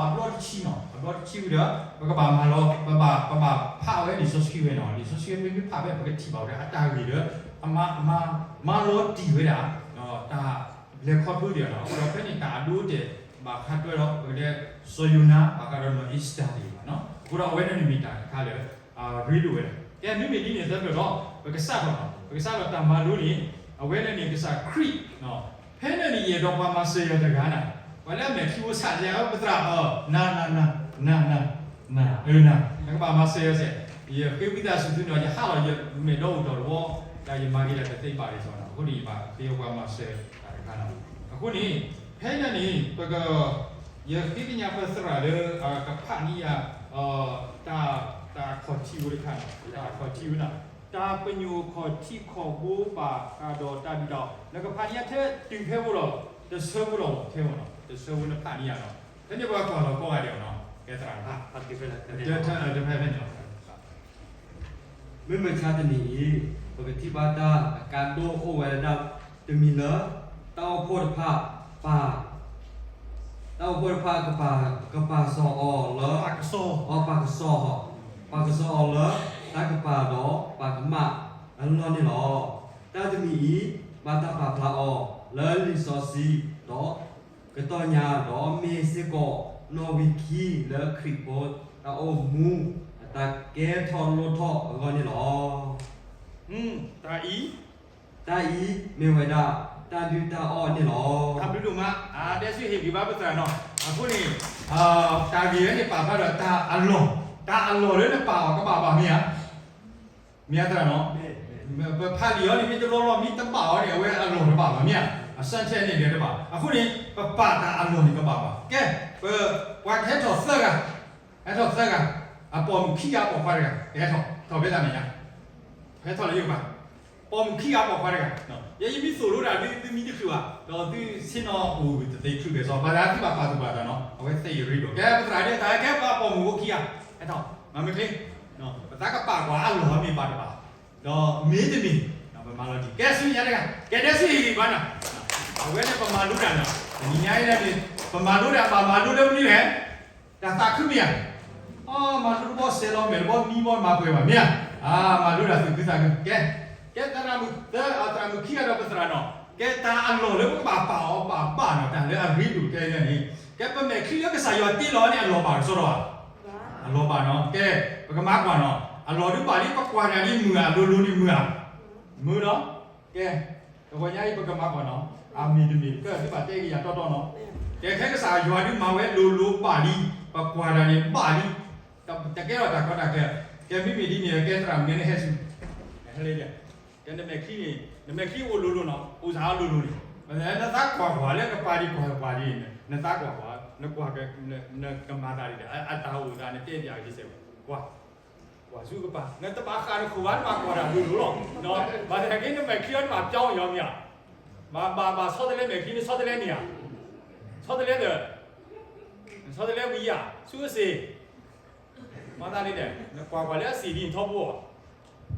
အဘျီတဆံနီၤ, အဘျီတဆံဝံၤဒီး ပကဘၣ်မၤလီၤ, ပဘၣ်, ပဘၣ်ဖးဝဲလံာ်စီဆှံဝဲနီၤ, လံာ်စီဆှံမ့မ့ၢ်ဖးဖဲ ပကထံၣ်ဘၣ်ဝဲဒၣ်အတၢ်ဂ့ၢ်ဒီး အမၤ, အမၤ, မၤလီၤတံၢ်ဝဲဒၣ် တၢ်လဲၤခီဖျိဒံးနီၤ, အဃိဒီးဖဲန့ၣ်တၢ်အဒိအတဲာ် ဘၣ်ဃးတွဲဒီး ပကတဲ စီၤယိၤနါ ဘၣ်ဃးဒီးနီၢ်အ့ၤစတၢ်ဒံးဘၣ်နီၤ, အဃိဒီးအဝဲန့ၣ်မ့ၢ်တၢ်တခါလၢ ရ့ဒိၣ်ဝဲဒၣ်. ကဲ မ့မ့ၢ်ဒ်န့ၣ်သတးဒီး ပကစးထီၣ်နီၤ, ပကစးထီၣ်တၢ်မၤလိန့ၣ် အဝဲန့ၣ်န့ၣ် ကစၢ်ခရံာ် ဖဲန့ၣ်န့ၣ် ယအဲၣ်ဒိးပှၤမၤစၢၤယၤတဂၤနၤ, ပှၤလၢအမဲာ်ချံဖိဆးလဲ ပသရၣ်အီၤ နၤ, နၤ, နၤ, နၤ, နၤ, နၤ, နကဘၣ်မၤစၢၤယၤစဲး, ယဃ့ဝံသးစူၤသုန့ၣ် ယဟးလီၤ ယမဲာ်ဒီးအိၣ်ထီၣ်တဝီ, တၢ်ယမၤက့ၤတၢ်တသ့ဘၣ်ဒ်သိးနီၤ, အဃိန့ၣ်ယဘၣ်ဃ့ပှၤမၤစၢၤတၢ်တခါနီၤ. အဃိန့ၣ် ဖဲန့ၣ်န့ၣ် ပက ယဃ့ကညးပသရၣ်လၢ ကဖးန့ၢ်ယၤ တၢ်, တၢ်အခီၣ်ထံးဖိတခါနီၤ, တၢ်အခီၣ်ထံးဖိနီၤ, တၢ်ပညိၣ်ခီၣ်ထံးခီၣ်ဘိဘၣ်ဃးဒီးတၢ်ဒုၣ်တၢ်အီၣ်, နကဖးန့ၢ်ယၤထဲတုၤဖဲဖိလီၤ, တဆၢဖိလီၤ, ထဲဖိနီၤ, တဆၢဖိနဖးန့ၢ်ယၤနီၤ, ဖဲန့ၣ်ပှၤကွၢ်လီၤကိးဂၤဒဲးနီၤ, ကဲသရၣ်, တဖဲဖဲန့ၣ်လီၤ. မုၢ်မဆါတနံၤအံၤ ပကထံၣ်ဘၣ်တၢ်အကါဒိၣ်အိၣ်ဝဲဒၣ်တမံၤလၢ တၢ်အိၣ်ဖှိၣ်တဖၣ်ပာ်, တၢ်အိၣ်ဖှိၣ်တဖၣ်ကပာ်, ကပာ်စီၤအီၤလၢ, ပာ်ကစီၤ, ပာ်ကစီၤအီၤလၢ တၢ်ကပာ်ဒီးပာ်ကမၣ်အလီၢ်န့ၣ်လီၤ. တၢ်တမံၤအံၤ ဘၣ်တၢ်ပာ်ဖျါအီၤလၢလံာ်စီဆှံဒီး ကတီၢ်ညါဒီးမ့ၢ်စ့ၢ်ကီး နီၣ်ဝံာ်ခံလၢခရံာ်ဖိတၢ်အိၣ်မူ အတၢ်ကဲထီၣ်လိၣ်ထီၣ်အဂီၢ်န့ၣ်လီၤ. တၢ်အံၤ, တၢ်အံၤမ့ၢ်ဝဲဒၣ် တၢ်ဒုၣ်တၢ်အီၣ်န့ၣ်လီၤ. တၢ်ဘျုးဒိၣ်မး, အဒဲဆူဟ့ၣ်ဂံၢ်ဘါပသရၣ်နီၤ, အဃိန့ၣ် တၢ်ဂ့ၢ်ဝဲန့ၣ်ပာ်ဖျါဒီးတၢ်အလီၢ်, တၢ်အလီၢ်လၢနပာ်အီၤကဘၣ်ဘၣ်မ့ၢ်ဧါ မ့ၢ်ဧါသရၣ်နီၤ, ပဖးလံာ်အီၤန့ၣ် မ့ၢ်တလီၢ်လီၢ် မ့ၢ်တဘၣ်အီၤန့ၣ် အဝဲအလီၢ်တဘၣ်ဘၣ်မ့ၢ်ဧါ, အစၢၢ်ထဲန့ၣ်ဒီးတဘၣ်. အဃိန့ၣ် ပပာ်တၢ်အလီၢ်န့ၣ်ကဘၣ်ဘၣ်. ကဲ, ပ, ပှၤကဟဲထီၣ်သၢဂၤ, ဟဲထီၣ်သၢဂၤ, အပိာ်မုၣ်ခံဂၤပိာ်ခွါတဂၤ, ကဟဲထီၣ်, ထီၣ်ဖဲသးမဲာ်ညါ, ဟဲထီၣ်လၢယကပၤ, ပိာ်မုၣ်ခံဂၤပိာ်ခွါတဂၤ, ယဲယမ့ၢ်သိၣ်လိတၢ်သုသုမံတချုးဘၣ်, ဒီးသုဆ့ၣ်နီၤအိၣ်တသ့ချုးကဲၤစီၤ, ဘၣ်သးသုဘၣ်ပာ်သူၣ်ပာ်သးနီၤ, အဝဲသ့ၣ်ယရ့ဒိၣ်. ကဲပသရၣ်ဒ်တၢ်ကဲပှၤပိာ်မုၣ်ဖိခံဂၤ, ဟဲထီၣ်, မၤမ့ၢ်ချ့, ပသးကပာ်ကွၢ်အလီၢ်မ့ၢ်ဘၣ်တဘၣ်, ဒီးမ့ၢ်တမ့ၢ်, ပမၤလီၤတံၢ်, ကဲဆူညါတဂၤ, ကဲဒဲဆူဟ့ၣ်ဂံၢ်ဘါနီၤ, အဝဲန့ၣ်ပမၤလိတၢ်နီၤ, တနံၤညါအံၤန့ၣ် ပမၤလိတၢ်ဘၣ်မၤလိလၢမနုၤလဲၣ် တၢ်သးခုမ့ၢ်ဧါ, အီ မၤလိတဘျီစဲးလီၤမဲာ်တဘျီမံဘျီမၤပှဲၤဘၣ်မ့ၢ်ဧါ, မၤလိတၢ်သူၣ်ခုသးခု, ကဲ, ကဲသရၣ်မုၣ်သၢ, သရၣ်မုၣ်ခံဂၤဒီးပသရၣ်နီၤ, ကဲတၢ်အလီၢ်လၢပကဘၣ်ပာ်အီၤဘၣ်ဘၣ်နီၤ, တၢ်လၢအရ့ဒိၣ်တဲန့ၣ်, ကဲပမဲာ်ချံလၢကစၢ်ယွၤတ့လီၤန့ၣ် အလီၢ်ဘၣ်ကစီဒီဧါ, အလီၢ်ဘၣ်နီၤ, ကဲ, ပကမၤကွၢ်နီၤ, အလီၢ်ဒုးဘၣ်လံ ပကွၢ်တၢ်ဒ်မုာ်ဧါ လိၤလိၤန့ၣ်မုာ်ဧါ, မုာ်နီၤ, ကဲ, တဂီၤညါအံၤပကမၤကွၢ်နီၤ, အမ့ၢ်တမ့ၢ်ကဲဒ်ဘၣ်တဲက့ၤယၤတီတီနီၤ, ကဲခဲကစၢ်ယွၤဒုးမၤဝဲလိၤလိၤဘၣ်လံ, ပကွၢ်တၢ်န့ၣ်ဘၣ်လံ, တကဲထီၣ်တၢ်ကီတၢ်ခဲ, ကဲမ့မ့ၢ်ဒ်န့ၣ် ကဲသရၣ်မုၣ်န့ၣ်ဟဲဆူ, ဟဲလၢ, ကဲနမဲာ်ချံန့ၣ်, နမဲာ်ချံအိၣ်လိၤလိၤနီၤ, အိၣ်စးလိၤလိၤန့ၣ်, နသးကွၢ်ကွၢ်လၢကပၤဒံးကွၢ်ကွၢ်ဒံး, နသးကွၢ်ကွၢ်, နကွၢ်, နကမၤသးဒ်လဲၣ်, အတၢ်အိၣ်သးနတဲပၠးက့ၤစဲး, ကွၢ် ကွၢ်ဆူကပၤ, နတဘၣ်ဃးနခိၣ်ဘၣ် နဘၣ်ကွၢ်တၢ်လိၤလိၤလီၤ, ဘၣ်သနာ်က့နမဲာ်ချံအီၤနဘၣ်ပျီအီၤမ့ၢ်ဧါ, ဘၣ်ဘၣ်ဘၣ်ဆီတလဲမဲာ်ချံ နဆီတလဲန့ၣ်ဧါ, ဆီတလဲဒီး, နဆီတလဲဝံၤဧါ, ဆူအစ့ၢ်, မၤသးဒ်လဲၣ်, နကွၢ်ကွၢ်လၢအစ့ၢ်ဒ်နထီဘိအီၤ,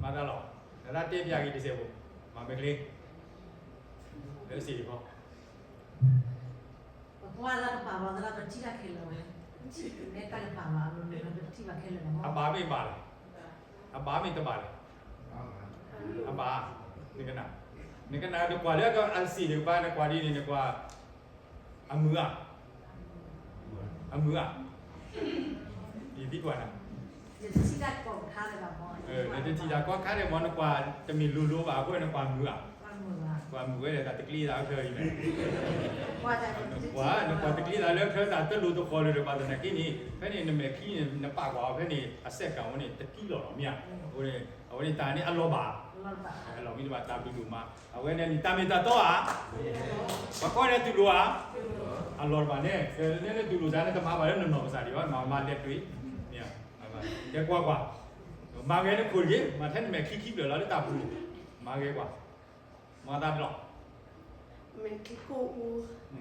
မၤသးလီၤ, နသးတဲပၠးက့ၤတစဲးဖိ, မၤမဲာ်ချံ လၢအစ့ၢ်ဒ်ဖီ ပကွၢ်လၢကပာ်ဘၣ်သရၣ် ပထံၣ်တၢ်ခဲလၢာ်ဝဲ, မ့ၢ်တၢ်ကပာ်ဘၣ်အလိၤလိၤ ပထံၣ်ဘၣ်ခဲလၢာ်လီၤ. အဘၣ်မ့ၢ်ဘၣ်လဲၣ်, အဘၣ်မ့ၢ်တဘၣ်လဲၣ်, အဘၣ်, နကနၣ်, နကနၣ် နကွၢ်လၢအစ့ၢ်တကပၤ နကွၢ်ဒ်န့ၣ် နကွၢ်, အမုာ်ဧါ, အမုာ်ဧါ, ယသံကွၢ်နၤ နတထံၣ်တၢ်ကီတခါဒီးမ့ၢ် နကွၢ်တမ့ၢ်လိၤလိၤဘၣ် အဃိန့ၣ်နကွၢ်မုာ်ဧါ, ကွၢ်မုာ်ဝဲဒီး တၢ်တကျ့သးလၢချၢအံၤန့ၣ်, ကွၢ်, နကွၢ်တကျ့သးလၢချၢ တၢ်တလိၤတဃီၤလၢၤဒီး ဘၣ်သနာ်က့န့ၣ် ဖဲန့ၣ်နမဲာ်ချံန့ၣ် နပာ်ကွၢ်အီၤဖဲန့ၣ် အစဲးကၤဝဲန့ၣ် တကံလီၤလီၤမ့ၢ်ဧါ, အဃိန့ၣ် အဝဲန့ၣ်တၢ်န့ၣ်အလီၢ်ဘၣ်, အလီၢ်မ့ၢ်တဘၣ် တၢ်ဘျုးဒိၣ်မး, အဝဲန့ၣ်တၢ်မ့ၢ်တၢ်တီဧါ, ပှၤကိးန့ၣ်တူၢ်လိာ်ဧါ, အလီၢ်တဘၣ်န့ၣ် နတူၢ်လိာ်သး နတမၤဘၣ်လၢနနီၢ်ကစၢ်ဒံးဘၣ် မၤမၤလဲၤတွံၢ်, ကဲကွၢ်ကွၢ်, မၤဂဲၤနခိၣ်တဂ့ၤ မၤထဲနမဲာ်ချံခံဖျၢၣ်လီၤလၢတၢ်ပူၤန့ၣ်, မၤဂဲၤကွၢ်, မၤသးတလီၢ်, မဲာ်ချံကိၢ်အူ,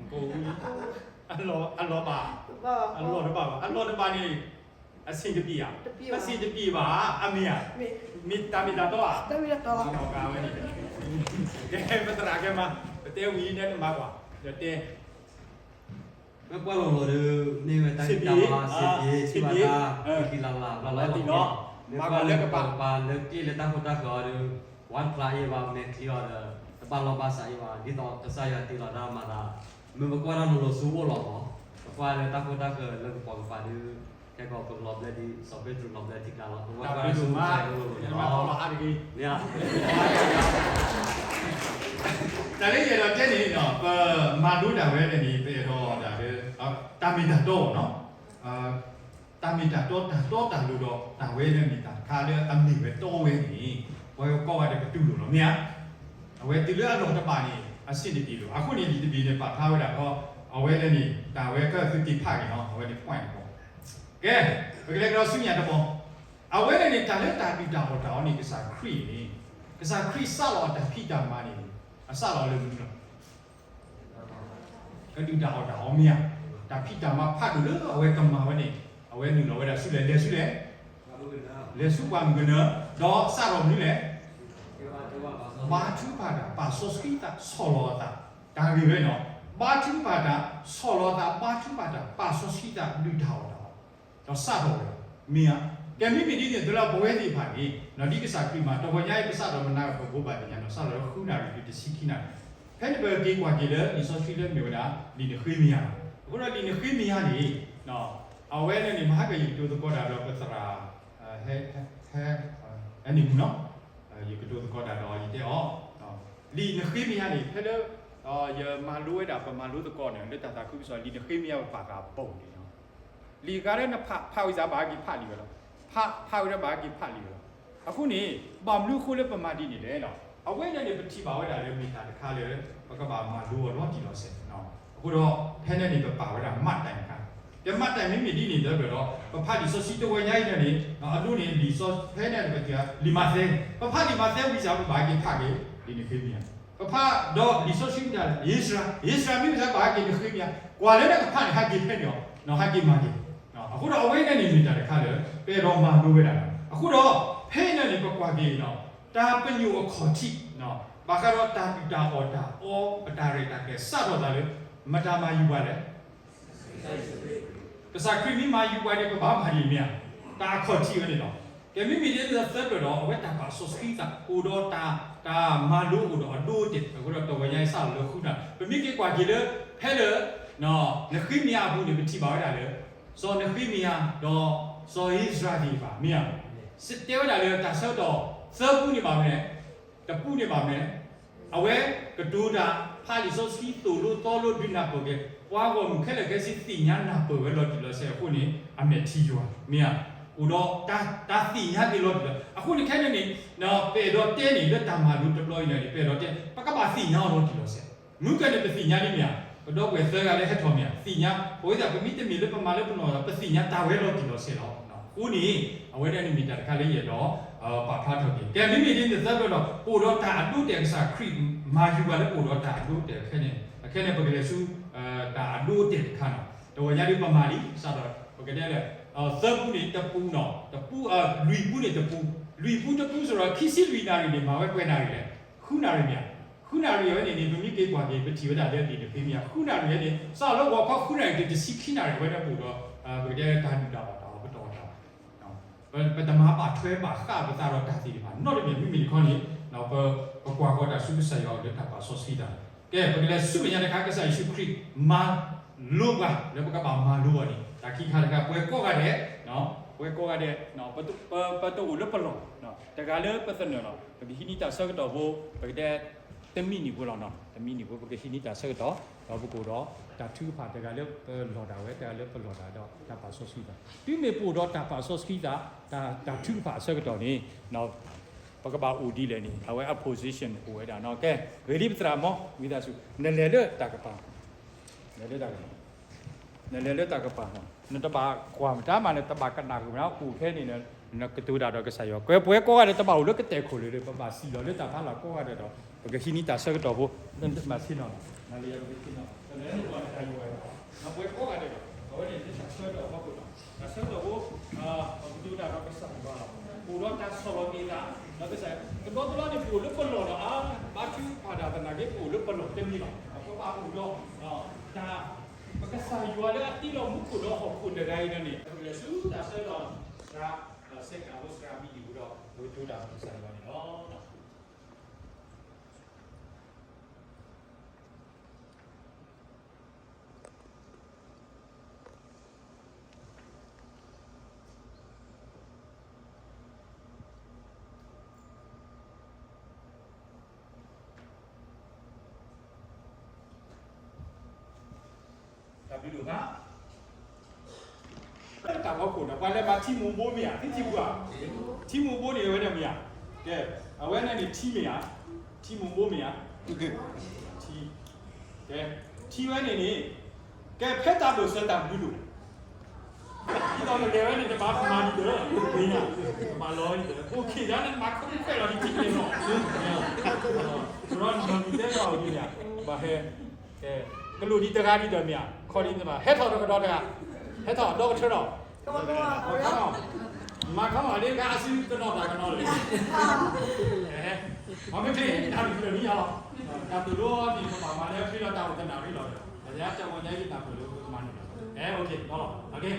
ကိၢ်အူ, အလီၢ်ဘၣ်, အလီၢ်တဘၣ်ဘၣ် အလီၢ်တဘၣ်န့ၣ်, အဆ့ၣ်တပံၣ်ဧါ, အဆ့ၣ်တပံၣ်ဘၣ် အမ့ၢ်ဧါ, မ့ၢ်တၢ်မ့ၢ်တၢ်တီဧါ, တၢ်မ့ၢ်တၢ်တီလီၤ, ကဲပသရၣ်ကဲမး, ပတဲဝံၤန့ၣ်နမၤကွၢ်, ဒီးတဲ, ပ မ့ၢ်ကွၢ်လိၤလိၤဒီး မ့ၢ်ဝဲတၢ်ဂံၢ်တၢ်ဘါ စ့ပ့ၤ ထံၣ်ဘၣ်တၢ် ဃံလၤလၤ ဘျီလီၤလီၤ မ့ၢ်ကွၢ်လၢကပၤကပၤလၢက့ၣ်လၢတၢ်ဃိတၢ်ဃၢၤအီၤဒီး ဝါတဖျါအ့ၣ်ဘၣ် မဲာ်ချံအီၤဒီး တဘၣ်လီၢ်ဘၣ်စးအ့ၣ်ဘၣ် ဒ်သိးကစၢ်ယွၤတ့လီၤတၢ်မၤသး မ့ၢ်ပကွၢ်တၢ်လိၤလိၤဆူအိၣ်လီၤမး ပကွၢ်လၢတၢ်ဃိတၢ်ဃၢၤလၢကပၤကပၤဒီး ခဲကီးပကလီၤဘျၢဒ် စီၤပ့းတရူးလီၤဘျၢထံကျါလီၤ ပဝဲကွၢ်တၢ်ဆူကစၢ်ယွၤလိၤလိၤန့ၣ်လီၤ မ့ၢ် တၢ်လၢယအဲၣ်ဒိးတဲန့ၣ် ပမၤလိတၢ်ဝဲန့ၣ်န့ၣ် ပအဲၣ်ဒိးဒၣ်လၢ တၢ်မ့ၢ်တၢ်တီအီၤနီၤ တၢ်မ့ၢ်တၢ်တီ တၢ်တီတၢ်လိၤဒီး တၢ်ဝဲန့ၣ်မ့ၢ်တၢ်တခါလၢအမ့ၢ်ဝဲတီဝဲန့ၣ် ပှၤကိးဂၤဒဲးကတူၢ်လိာ်လီၤ မ့ၢ်ဧါ. အဝဲတုၤလၢအလီၢ်တဘၣ်န့ၣ် အဆ့ၣ်တက့ၢ်လိာ် အဃိန့ၣ် လံာ်တဘ့ၣ်န့ၣ် ပာ်ဖျါဝဲဒၣ်ဃီ အဝဲန့ၣ်န့ၣ် တၢ်ဝဲခဲသုးက့ၤဖးက့ၤနီၤ အဝဲန့ၣ် point တဘီ ကဲ ပကလဲၤကဒီးဆူညါတဘီ အဝဲန့ၣ်န့ၣ် တၢ်လၢတၢ်ဒုၣ်တၢ်အီၣ်တၢ်အီန့ၣ် ကစၢ်ခရံာ်န့ၣ် ကစၢ်ခရံာ်စးလီၤအတၢ်ဖံးတၢ်မၤန့ၣ် အစးလီၤလၢမနုၤလီၤ ကဒုၣ်တၢ်အီၣ်တၢ်အီမ့ၢ်ဧါ. တၢ်ဖံးတၢ်မၤဖးဒိၣ်လၢအဝဲကမၤဝဲန့ၣ် အဝဲနုာ်လီၤဝဲဒၣ်ဆူလဲၣ် လဲၤဆူလဲၣ် လဲၤဆူပှၢ်မုၢ်ကနၢ ဒီးစးထီၣ်မနုၤလဲၣ် ဘါထုကဖၣ်တၢ် ပာ်စီဆှံသး ဆီၣ်လီၤအသး တၢ်ဂ့ၢ်ဝဲနီၤ ဘါထုကဖၣ်တၢ် ဆီၣ်လီၤအသး ဘါထုကဖၣ်တၢ် ပာ်စီဆှံသး ဒုၣ်တၢ်အီၣ်တၢ်အီ ဒီးစးထီၣ်ဝဲဒၣ် မ့ၢ်ဧါ. ကဲမ့မ့ၢ်ဒ်န့ၣ် တလၢပဝဲသ့ၣ်တဖၣ်န့ၣ် ဒ်ကစၢ်ခရံာ်မၤ တဝီညါအံၤ ပစးထီၣ်မနၤ ပဘိးဘၣ်သ့ၣ်ညါနီၤ စးထီၣ်လၢဃုနၣ်ရံၣ်တုၤတဆံခံနၣ်ရံၣ် ဖဲန့ၣ်ပက့ၤကွၢ်က့ၤလၢလံာ်စီဆှံလၢမ့ၢ်ဝဲဒၣ် လံာ်နဃ့မ့ၢ်ဧါ. အဃိဒီးလံာ်နဃ့မ့ၢ်ဧါန့ၣ် အဝဲန့ၣ်န့ၣ် မဟါကယကတိၤသကိးတၢ်ဒီးပသရၣ် ဟဲ ဟဲ ဟဲန့ၣ်မူနီၤ ယကတိၤသကိးတၢ်ဒီးယတဲအီၤ လံာ်နဃ့မ့ၢ်ဧါန့ၣ် ဖဲလၢ ယမၤလိဝဲဒၣ် ပမၤလိသကိးန့ၣ် လၢတၢ်သးခုကစီၣ် လံာ်နဃ့မ့ၢ်ဧါပပာ်ဃာ်အဘီန့ၣ် လံာ်ဂၤလၢနဖး ဖးဝံသးဘၣ်ဟဲက့ၤဖးလံာ်ဝဲလီၤ. ဖး ဖးဝံသးဘၣ်ဟဲက့ၤဖးလံာ်ဝဲလီၤ. အဃိန့ၣ် ဘၣ်မနုၤအဃိလၢပမၤဒ်န့ၣ်လဲၣ်. အဝဲန့ၣ်န့ၣ် ပထံၣ်ဘၣ်ဝဲဒၣ်လၢမ့ၢ်တၢ်တခါလၢ ပကဘၣ်မၤလိအီၤလီၤတံၢ်လီၤဆဲး. အဃိဒီး ဖဲန့ၣ်န့ၣ် ပပာ်ဝဲဒၣ်မးတၢ်တခါ ကဲမးတၢ်မ့မ့ၢ်ဒ်န့ၣ်ဒီးဒီး ပဖးလံာ်စီဆှံတဝီညါအံၤန့ၣ်န့ၣ် အဒိန့ၣ် လံာ်စီ ဖဲန့ၣ်ပထံၣ် လံာ်မးသဲ ပဖးလံာ်မးသဲဝံသးဘၣ်ဟဲက့ၤဖးက့ၤ လံာ်နဃ့မ့ၢ်ဧါ ပဖးဒီးလံာ်စီဆှံမ့ၢ်တၢ် ဧ့စြၤ ဧ့စြၤမ့ၢ်ဝံသးဘၣ်ဟဲက့ၤနဃ့မ့ၢ်ဧါ ကွၢ်လၢနကဖးန့ၣ် ဟဲက့ၤဖဲန့ၣ်အီၤ ဟဲက့ၤမၤက့ၤ. အဃိဒီးအဝဲန့ၣ်န့ၣ်မ့ၢ်တၢ်တခါလၢ ပအဲၣ်ဒိးမၤလိဝဲဒၣ်လီၤ. အဃိဒီး ဖဲန့ၣ်န့ၣ် ပကွၢ်က့ၤ တၢ်ပညိၣ်အခီၣ်ထံး ဘၣ်ဃးဒီးတၢ်ဒုၣ်တၢ်အီၣ်တၢ်အီ ပတၢ်ရဲၣ်တၢ်ကျဲၤစးထီၣ်သးလၢ မတၤမၤယူၤပှၤလဲၣ် ကစၢ်ခရံာ်မ့ၢ်မၤယူၤပှၤန့ၣ် ပဘၣ်မၤဒ်အံၤမ့ၢ်ဧါ. တၢ်အခီၣ်ထံးဝဲန့ၣ်လီၤ. ကဲမ့မ့ၢ်ဒ်န့ၣ်သၢဖျၢၣ်ဒီး အဝဲတၢ်ပာ်စီဆှံသး အိၣ်ဒီးတၢ် တၢ်မၤလိအိၣ်ဒီးအဒိအတဲာ် အဃိဒီးတဝီညါအံၤစးထီၣ်လၢဃုနၣ်ရံၣ် ပမ့ၢ်က့ၤကွၢ်က့ၤလၢ ဖဲလၢ နဃ့မ့ၢ်ဧါအပူၤန့ၣ် ပထံၣ်ဘၣ်ဝဲဒၣ်လၢ စီၤနဃ့မ့ၢ်ဧါ ဒီး စီၤဧ့စြၤသ့ၣ်တဖၣ် မ့ၢ်ဧါ တဲဝဲဒၣ်လၢတၢ်ဆၢကတီၢ် သၢပူန့ၣ်ဘၣ်မနုၤလဲၣ် တပူန့ၣ်ဘၣ်မနုၤလဲၣ် အဝဲကတိၤတၢ် ဖးလံာ်စီဆှံသိၣ်လိသီလိဒုးနၢ်ပၢၢ်က့ၤ ပှၤဂီၢ်မုၢ်ခဲလၢာ်ခဲဆ့သ့ၣ်ညါနၢ်ပၢၢ်ဝဲလီၤတံၢ်လီၤဆဲးအဃိန့ၣ် အမဲာ်ထံယွၤ မ့ၢ်ဧါ အိၣ်ဒီးတၢ်သ့ၣ်ညါက့ၤလီၤတံၢ်လီၤ အဃိန့ၣ်ခဲန့ၣ်န့ၣ် ပအဲၣ်ဒိးတဲန့ၣ် လၢတၢ်မၤလိတဘျီအံၤန့ၣ် ပအဲၣ်ဒိးတဲ ပကဘၣ်သ့ၣ်ညါအီၤလီၤတံၢ်လီၤဆဲး မုၢ်ကၢန့ၣ် ပသ့ၣ်ညါဒ်မ့ၢ်ဧါ ပဒီပုၢ်ဝဲၢ်သၢဂၤလၢဟဲထီၣ်မ့ၢ်ဧါ သ့ၣ်ညါ ပဝဲသ့ၣ် ပမ့ၢ်တမ့ၢ်လၢပမၤလၢပနီၢ် ပသ့ၣ်ညါတၢ်ဝဲလီၤတံၢ်လီၤဆဲးလီၤ. အဃိန့ၣ် အဝဲဒၣ်န့ၣ်မ့ၢ်တၢ်တခါလၢယအဲၣ်ဒိး ပာ်ဖျါထီၣ်က့ၤ ကဲမ့မ့ၢ်ဒ်န့ၣ်သၢဖျၢၣ်ဒီး ပအိၣ်ဒီးတၢ်အဒိအတဲာ် ကစၢ်ခရံာ်မၤယူၤပှၤလၢပအိၣ်ဒီးတၢ်အဒိအတဲာ်ခဲန့ၣ် အခဲန့ၣ် ပကလဲၤဆူ တၢ်အဒိအတဲာ်တခါနီၤ တဝီညါဒ်ပမၤလံ စးဒီး ပကတဲလၢ သၢပူန့ၣ်တပူနီၤ တပူ လွံၢ်ပူန့ၣ်တပူ လွံၢ်ပူတပူစ့ၢ်ဒီး ခံဆံလွံၢ်နၣ်ရံၣ်န့ၣ် မၤဝဲပှဲၤနၣ်ရံၣ်လဲၣ် ဃုနၣ်ရံၣ်မ့ၢ်ဧါ ဃုနၣ်ရံၣ်ဝဲန့ၣ်န့ၣ် ပမ့ၢ်က့ၤကွၢ်က့ၤ ပထံၣ်ဝဲဒၣ်လၢလံာ်နဃ့မ့ၢ်ဧါ ဃုနၣ်ရံၣ်ဝဲန့ၣ် စးလၢဂီၤခီဃုနၣ်ရံၣ်တုၤတဆံခံနၣ်ရံၣ် အဝဲဒၣ်ပအိၣ်ဒီး ပကတဲတၢ်ဒုၣ်တၢ်အီၣ်တၢ်အီပတီၢ်တၢ် ပတမၤဘၣ်ထွဲဘၣ်ဃးပသးဒီးတၢ်သ့ၣ်တဖၣ် နီတမံၤမ့မ့ၢ်တခီန့ၣ် ပ ပကွၢ်ဃီၤတၢ်ဆူကစၢ်ယွၤအအိၣ်လၢတၢ်ပာ်စီဆှံတၢ် ကဲ ပကလဲၤဆူမဲာ်ညါတခါ ကစၢ်ယ့ၣ်ၡူးခရံာ် မၤလိပှၤ လၢပကဘၣ်မၤလိအီၤန့ၣ် တၢ်ခံခါတခါ ပဝဲကိးဂၤဒဲး ပဝဲကိးဂၤဒဲး ပ ပတအိၣ်လၢပလီၢ် တဂၤလၢပသနၢၣ်လီၤ ပကဟံးန့ၢ်တၢ်ဆၢကတီၢ်ဖိ ပကတဲ တမံၤနံၣ်ဖိလီၤ တမံၤနံၣ်ဖိ ပကဟံးန့ၢ်တၢ်ဆၢကတီၢ် ဒီးပကအိၣ်ဒီးတၢ်ထုကဖၣ် တဂၤလၢပလီၢ်တၢ်ဝဲ တဂၤလၢပလီၢ်တၢ်ဒီးတၢ်ပာ်စီဆှံသး တုၤမ့ၢ်ပအိၣ်ဒီးတၢ်ပာ်စီဆှံသး တၢ်ထုကဖၣ်အဆၢကတီၢ်န့ၣ် ပကဘၣ်အိၣ်ဒ်လဲၣ်န့ၣ် အဝဲအ position အိၣ်ဝဲဒၣ် ကဲ ဂ့ၤလံပသရၣ်မီၢ် ဝံသးစူၤ နလဲၤလၢတၢ်ကပၤ နလဲၤလၢတၢ်ကပၤ နလဲၤလၢတၢ်ကပၤ နတဘၣ်ကွၢ်မတၤမး နတဘၣ်ကနၣ်ဃုာ်မတၤ အိၣ်ဖဲန့ၣ် နကတိၤတၢ်ဒီးကစၢ်ယွၤ ကဲပဝဲကိးဂၤဒဲး တဘၣ်အိၣ်လၢကတဲာ်ခိၣ်လၢၤ ပဘၣ်စံၣ်လီၤလၢတၢ်ဖးလၢ်ကိးဂၤဒဲးဒီး ပကဟံးန့ၢ်တၢ်ဆၢကတီၢ်ဖိ မၤဆ့ၣ်နီၤ နလဲၤယၤပကဆ့ၣ်နီၤ ပဝဲကိးဂၤဒဲးဒီး အဝဲန့ၣ်တၢ်ဆၢကတီၢ်ဖီခိၣ်လီၤ တၢ်ဆၢကတီၢ်ဖိ ပကတိၤတၢ်ဒီးကစၢ်ယွၤလီၤ အိၣ်ဒီးတၢ်ဆီၣ်လီၤက့ၤသး ဒီးကစၢ် တဘျီတဘျီန့ၣ် ပအိၣ်လၢပလီၢ်ဒီး အါ ဘါထုကဖၣ်တၢ်သနာ်က့ ပအိၣ်လၢပလီၢ်တမံၤဘၣ် ပဘၣ်အိၣ်ဒီး တၢ် ပ ကစၢ်ယွၤလၢအတ့လီၤမူခိၣ်ဒီးဟီၣ်ခိၣ်တဂၤအံၤန့ၣ် လဲၤဆူတၢ်ဆၢကတီၢ် စှၤစဲးကးဖိစှၤမံၤဒံးဟူဒီး ပကတိၤတၢ်မုၢ်ဆါန့ၣ်လီၤ. တၢ်ဘျုးဒိၣ်မး, တၢ်ဖီခိၣ်ဒီး ပှၤလဲၤမၤထံမိၢ်ဘိမ့ၢ်ဧါ, ထံထံပူၤဧါ, ထံမိၢ်ဘိန့ၣ် အဝဲန့ၣ်မ့ၢ်ဧါ, ကဲ, အဝဲန့ၣ်န့ၣ်ထံမ့ၢ်ဧါ, ထံမိၢ်ဘိမ့ၢ်ဧါ, ထံ, ကဲ, ထံဝဲန့ၣ်န့ၣ်, ကဲဖဲတၢ်ဘၢၣ်စၢၤတၢ်ဘျုးဒိၣ် ဒ်သိးနလဲၤဝဲန့ၣ် နဘၣ်မၤဒံးဒီး နဘၣ်လီၤဝဲဒံးဒီး အိၣ်ခ့ဒၣ်န့ၣ် နဘၣ်ခီဖျိခွဲးလီၤဒံးထံန့ၣ်လီၤ. ဒီးနမၤမံၤတဲလီၤဒ်န့ၣ် ဘၣ်ဟဲ, ကလိၣ်ဒံးတဂၤဒံးဒီးမ့ၢ်ဧါ, ခီဒံးတဘၣ် ဟဲထီၣ်တကဒီးတဂၤ, ဟဲထီၣ်ဒီကထၢထီၣ်, မၤခီမီၣ်ဒ်ဂၤအစုကနီၤတၢ်ကနီၤလၢ မ့မ့ၢ် တၢ်တဖျၢၣ်မံယါလီၤ, တၢ်သိၣ်လိန့ၣ် ပဘၣ်မၤလၢအချ့ဒီးတၢ်အိၣ်သနၣ်ရံၣ်လီၤ, ပယါတၢ်ဝီညါယတၢ်ပၢၢ်လၢပကမၤန့ၣ်လီၤ, အဲ OK လီၤလီၤ,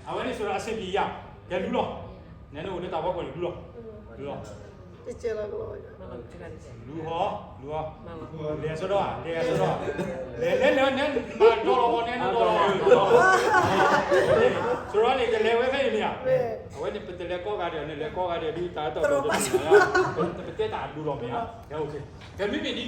အဝဲန့ၣ်ဆိဒီးအဆ့ၣ်ကံယါ, ကဲလူလီၤ, နဲနအိၣ်လၢတၢ်ဖီခိၣ်န့ၣ်လူလီၤ, လူလီၤ, လူဟီ, လူဟီ, လဲၤဆိဒီး, လဲၤဆိဒီး, လဲၤလဲၤလဲၤန့ၣ် မၤဒီလီၤဝဲန့ၣ် နဒီလီၤဝဲ, ဆိဒီးန့ၣ် ကလဲၤဝဲဖဲအံၤန့ၣ်ဧါ, အဝဲန့ၣ် ပတလဲၤကိးဂၤဒဲး နလဲၤကိးဂၤဒဲး ဒ်တၢ်အဲၣ်တီဒီးတမ့ၢ်ဧါ, ပတတဲတၢ်အဒိလီၤမ့ၢ်ဧါ, ကဲ မ့မ့ၢ်ဒ်န့ၣ်သတးဒီး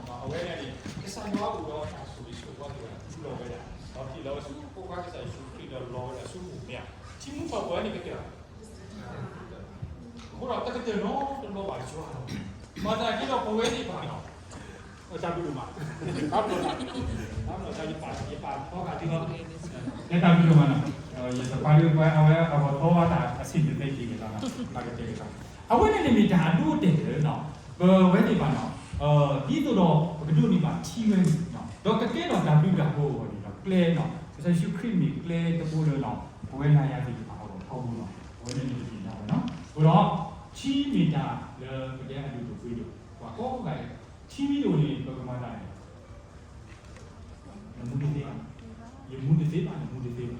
အဝဲန့ၣ်န့ၣ် ကစၢ်ယွၤအိၣ်ဒီးတၢ်ဆိၣ်ဂ့ၤဆိၣ်ဝါသ့ၣ်တဖၣ် လူလီၤဝဲဒၣ်, ဒီးဟ့ၣ်လီၤဝဲဆူဖိခွါကစၢ်ယ့ၣ်ၡူးခရံာ်ဒီးလီၤဝဲဒၣ်ဆူပူၤမ့ၢ်ဧါ, ထံမူထီၣ်ပှဲၤန့ၣ်ကတၢၢ် အဃိဒီးတကတၢၢ်နီတဘျီဘၣ်ယွၤလီၤ, မၤသနာ်က့ဒီးပဝဲသ့ၣ်တဖၣ်လီၤ, တၢ်ဘျုးဒိၣ်မး, တၢ်ဘျုးဒိၣ်မး, တၢ်ဘျုးဒိၣ်မး, ယပာ်ထီဃာ်သုလီၤ, တၢ်ဘျုးဒိၣ်မးနီၤ, ယတပာ်ဒုးပှၤအဝဲအဂီၢ်ထီဝဲတၢ်အဆံးတသ့က့ၤန့ၣ်လီၤ, ဘၣ်ကတဲက့ၤလီၤ, အဝဲန့ၣ်န့ၣ်မ့ၢ်တၢ်အဒိအတဲာ်လၢ ပဝဲသ့ၣ်တဖၣ်နီၤ, ဒ်သိးဒီးပကဒိးန့ၢ်ဘၣ်ထံဝဲန့ၣ်, ဒီးကကဲထီၣ်တၢ်ဘျုးတၢ်ဖှိၣ်အဂီၢ်န့ၣ်ဒီးကျဲနီၤ, ကစၢ်ယ့ၣ်ၡူးခရံာ်မ့ၢ်ကျဲတဘိလၢနီၤ, ပဝဲနၤယၤသ့ၣ်တဖၣ်အဂီၢ်ထီဘိနီၤ, အဝဲန့ၣ်န့ၣ်ပသ့ၣ်ညါဝဲနီၤ, အဃိဒီး ထံမ့ၢ်တၢ်လၢပကဲအဒိၣ်ဒိၣ်ပှ့ၤဒိၣ်, ပှၤကိးဂၤဒဲး, ထံမ့ၢ်တအိၣ်န့ၣ် ပကမၤတၢ်န့ၣ် နမူတသ့ဘၣ်, ယမူတသ့ဘၣ်, နမူတသ့ဘၣ်,